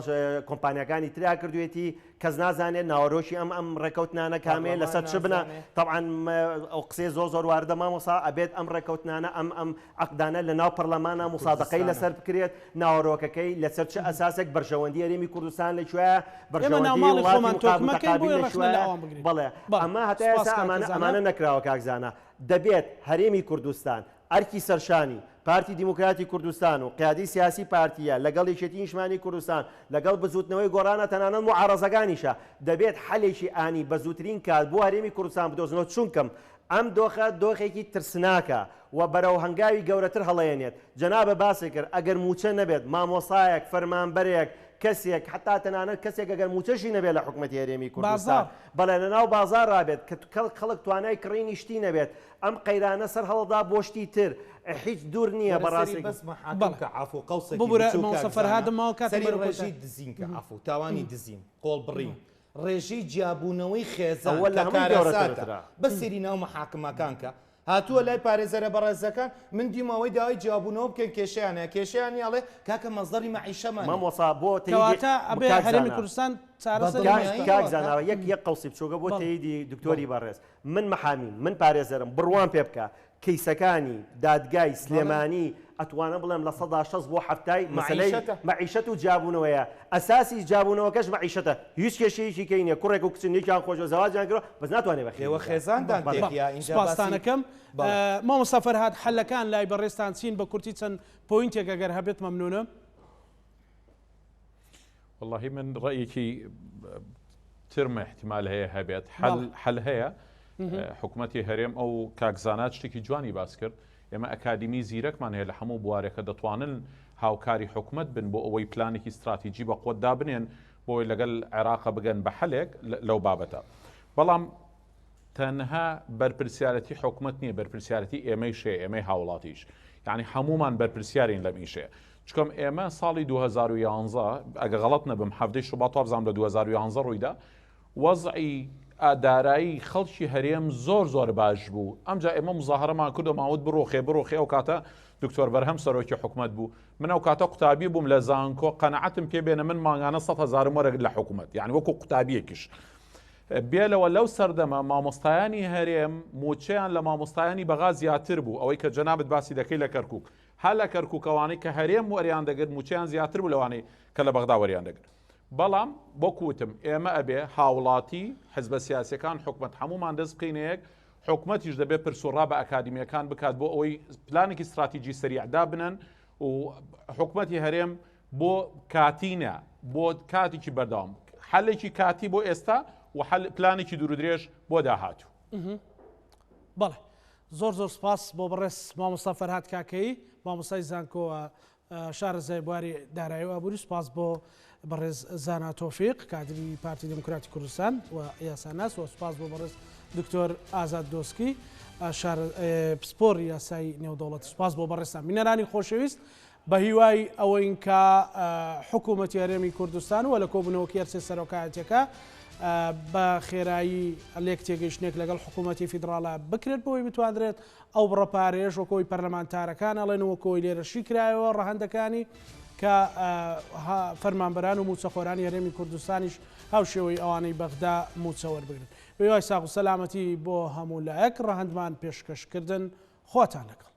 کۆمپانیاکانی ترا کردوێتی، کەس نازانێت ناوەرۆکی ئەم ئەم ڕێکەوتنانە کامەیە، پەرلەمان لەسەر چ بنا، نازانێ. تەبعەن ئەو قسەیە زۆر زۆر واردە مامۆستا، ئەبێت ئەم ڕێکەوتنانە ئەم ئەم عەقدانە لە ناو پەرلەمانا موسادەقەی کوردستانە. لەسەر بکرێت، ناوەرۆکەکەی لەسەر چ ئەساسێک، بەرژەوەندی هەرێمی کوردستان لە کوێیە، ئێمە بەرژەوەندی ناوماڵی وڵاتی خۆمان مقابل تۆکمەکەین متقابل بۆیە لە ڕەخنە لە کوێیە، ئەوان بگرین. بەڵێ بەڵێ ئەمە هەتا سوپاس ئێستا کاکە ئەمانە زانا. ئەمانە نەکراوە کاک زانا. دەبێت هەرێمی کوردستان ئەرکی سەرشانی پارتی دیموکراتی کوردستان و قیادەی سیاسی پارتییە لەگەڵ یەکێتی نیشتمانی کوردستان لەگەڵ بزووتنەوەی گۆڕانە تەنانەت موعارەزەکانیشە دەبێت حەلێکی ئانی بە زووترین کات بۆ هەرێمی کوردستان بدۆزنەوە چونکم ئەم دۆخە دۆخێکی ترسناکە و بەرەو هەنگاوی گەورەتر هەڵەیەنێت جەنابە باست کرد ئەگەر مووچە نەبێت مامۆسایەک فەرمانبەرێک کەسێک حەتا تەنانەت کەسێک ئەگەر مووچەشی نەبێت لە حکومەتی هەرێمی کوردستان بازاڕ. بەڵێ لەناو بازاڕا بێت کە خەڵک توانای کڕینی شتی نەبێت ئەم قەیرانە سەر هەڵەدا بۆ شتی تر هیچ دوور نییە وەرە سەری بەڕاستی. بەس مەحاکم بەڵێ. کە عەفو قەوسێکی ببورە بچووک مامۆستا کاک زانا فەرهادم ماوە کاتم سەری بەرەو ڕێژەی کۆتایی. دزین کە عەفو تاوانی دزین قۆڵبڕین ڕێژەی جیابوونەوەی خێزان ئەوە لە کە هەمووی کارەساتە گەورەترە. بەس سەیری ناو مەحاکمەکان کە هاتووە لای پارێزەرە بەڕێزەکان من دیومە ئەوەی داوای جیابوونەوە بکەن کێشەیان هەیە کێشەیان نیە ئەڵێ کاکە مەسدەری مەعیشەمان نیە. مامۆستا بۆ تەییدی کەواتە ئەبێ کاک هەرێمی زانا. کوردستان چارەسەری کاک مەسەلە کاک بکات. زانا یەک یەک قەوسی بچووکە بۆ بەڵێ. تەییدی دکتۆری بەڕێز من مەحامیم من پارێزەرم بڕوام پێ بکە کەیسەکانی دادگای سلێمانی ئەتوانم بڵێم 60% بۆ 70ی مەسەلەی مەعیشەت و جیابوونەوەیە ئەساسی جیابوونەوەکەش مەعیشەتە هیچ کێشەیەکی کەی نیە کوڕێک و کچن یەکیان خۆشە زەواجیان کردوە بەس ناتوانێ بەخێوی ئێوە بکات. خێزانتان تێکیا ئینجا باسی سوپاستان ئەکەم. بەڵێ. مامۆستا فەرهاد حەلەکان لای بەڕێزتان چین بە کورتی چەند point ێک ئەگەر هەبێت مەمنونم. وەڵاهی من ڕەئیەکی ترمە احتیمال هەیە هەبێت حەل حەل هەیە حکوومەتی هەرێم ئەو کاک زانا شتێکی جوانی باس کرد ئێمە ئەکادیمی زیرەکمان هەیە لە هەموو بوارێکە دەتوانن هاوکاری حکومت بن بۆ ئەوەی پلانێکی استراتیجی بە قوت دابنێن بۆی لەگەل عێراقە بگەن بە حەلێک لەو بابەتە بەڵام تەنها بەرپرسیارەتی حکومەت نییە بەرپرسیارەتی ئێمەیش هەیە ئێمەی هاوڵاتیش یعنی هەمومان بەرپرسیارین لەم ئیشەیە چکەم ئێمە ساڵی 2011 ئەگە غەڵەت نەبم حەفتەی شوبات وابزانم لە 2011 ڕوویدا وەزعی دارایی خەڵکی هەرێم زۆر زۆر باش بوو ئەمجا ئێمە مزاهرەمان کرد و ماوت بڕۆخێ بڕۆخێ ئەو کاتە دکتۆر بەرهەم سەرۆکی حکومت بوو من ئەو کاتە قوتابی بووم لە زانکۆ قەنەعەتم پێ بێنە من مانگانە 100 هەزارم وەرەگرت لە حکومت یعنی وەکو قوتابیەکیش بێ لەوە لەو سەردەمە مامۆستایانی هەرێم مووچەیان لە مامۆستایانی بەغا زیاتر بوو، ئەوەی کە جەنابت باسی دەکەی لە کەرکووک، هەر لە کەرکووک ئەوانەی کە هەرێم وەریان دەگرت مووچەیان زیاتر بوو لەوانەی کە لە بەغدا وەریان دەگرت. بەڵام وەکو وتم ئێمە ئەبێ هاوڵاتی، حزبە سیاسیەکان، حکومەت هەموومان دەست بکەینە یەک، حکومەتیش دەبێ پرس و ڕا بە ئەکادیمیەکان بکات بۆ ئەوەی پلانێکی ستراتیجی سەریع دابنەن و حکومەتی هەرێم بۆ کاتی نا، بۆ کاتێکی بەردەوام. حەلێکی کاتی بۆ ئێستا و حەل پلانێکی دوورودرێژ بۆ داهاتوو. بەڵێ زۆر زۆر سپاس بۆ بەڕێز مامۆستا فەرهاد کاکەیی مامۆستای زانکۆ و شارەزای بواری دارایی و ئابووری سپاس بۆ بەڕێز زانا تۆفیق کادری پارتی دێموکراتی کوردستان و یاساناس و سپاس بۆ بەڕێز دکتۆر ئازاد دۆسکی پسپۆڕی یاسای نێودەوڵەتی سپاس بۆ بەڕێزتان بینەرانی خۆشەویست بەهیوای ئەوەین کە حکوومەتی هەرێمی کوردستان و لە کۆبوونەوەکی هەرسێ سەرۆکایەتیەکە بە خێرایی لێک تێگەیشتنێک لەگەڵ حکوومەتی فیدراڵە بکرێت بۆی بتواندرێت ئەو بڕە پارەیەش وەکۆی پەرلەمانتارەکان ئەڵێن وەکۆی لێرە شی کرایەوە ڕەهەندەکانی کە فەرمانبەران و مووچەخۆرانی هەرێمی کوردستانیش هاوشێوەی ئەوانەی بەغدا مووچە وەربگرن. بەهیوای ساغ و سەلامەتی بۆ هەموو لایەک ڕەهەندمان پێشکەشکردن خواتان لەگەڵ.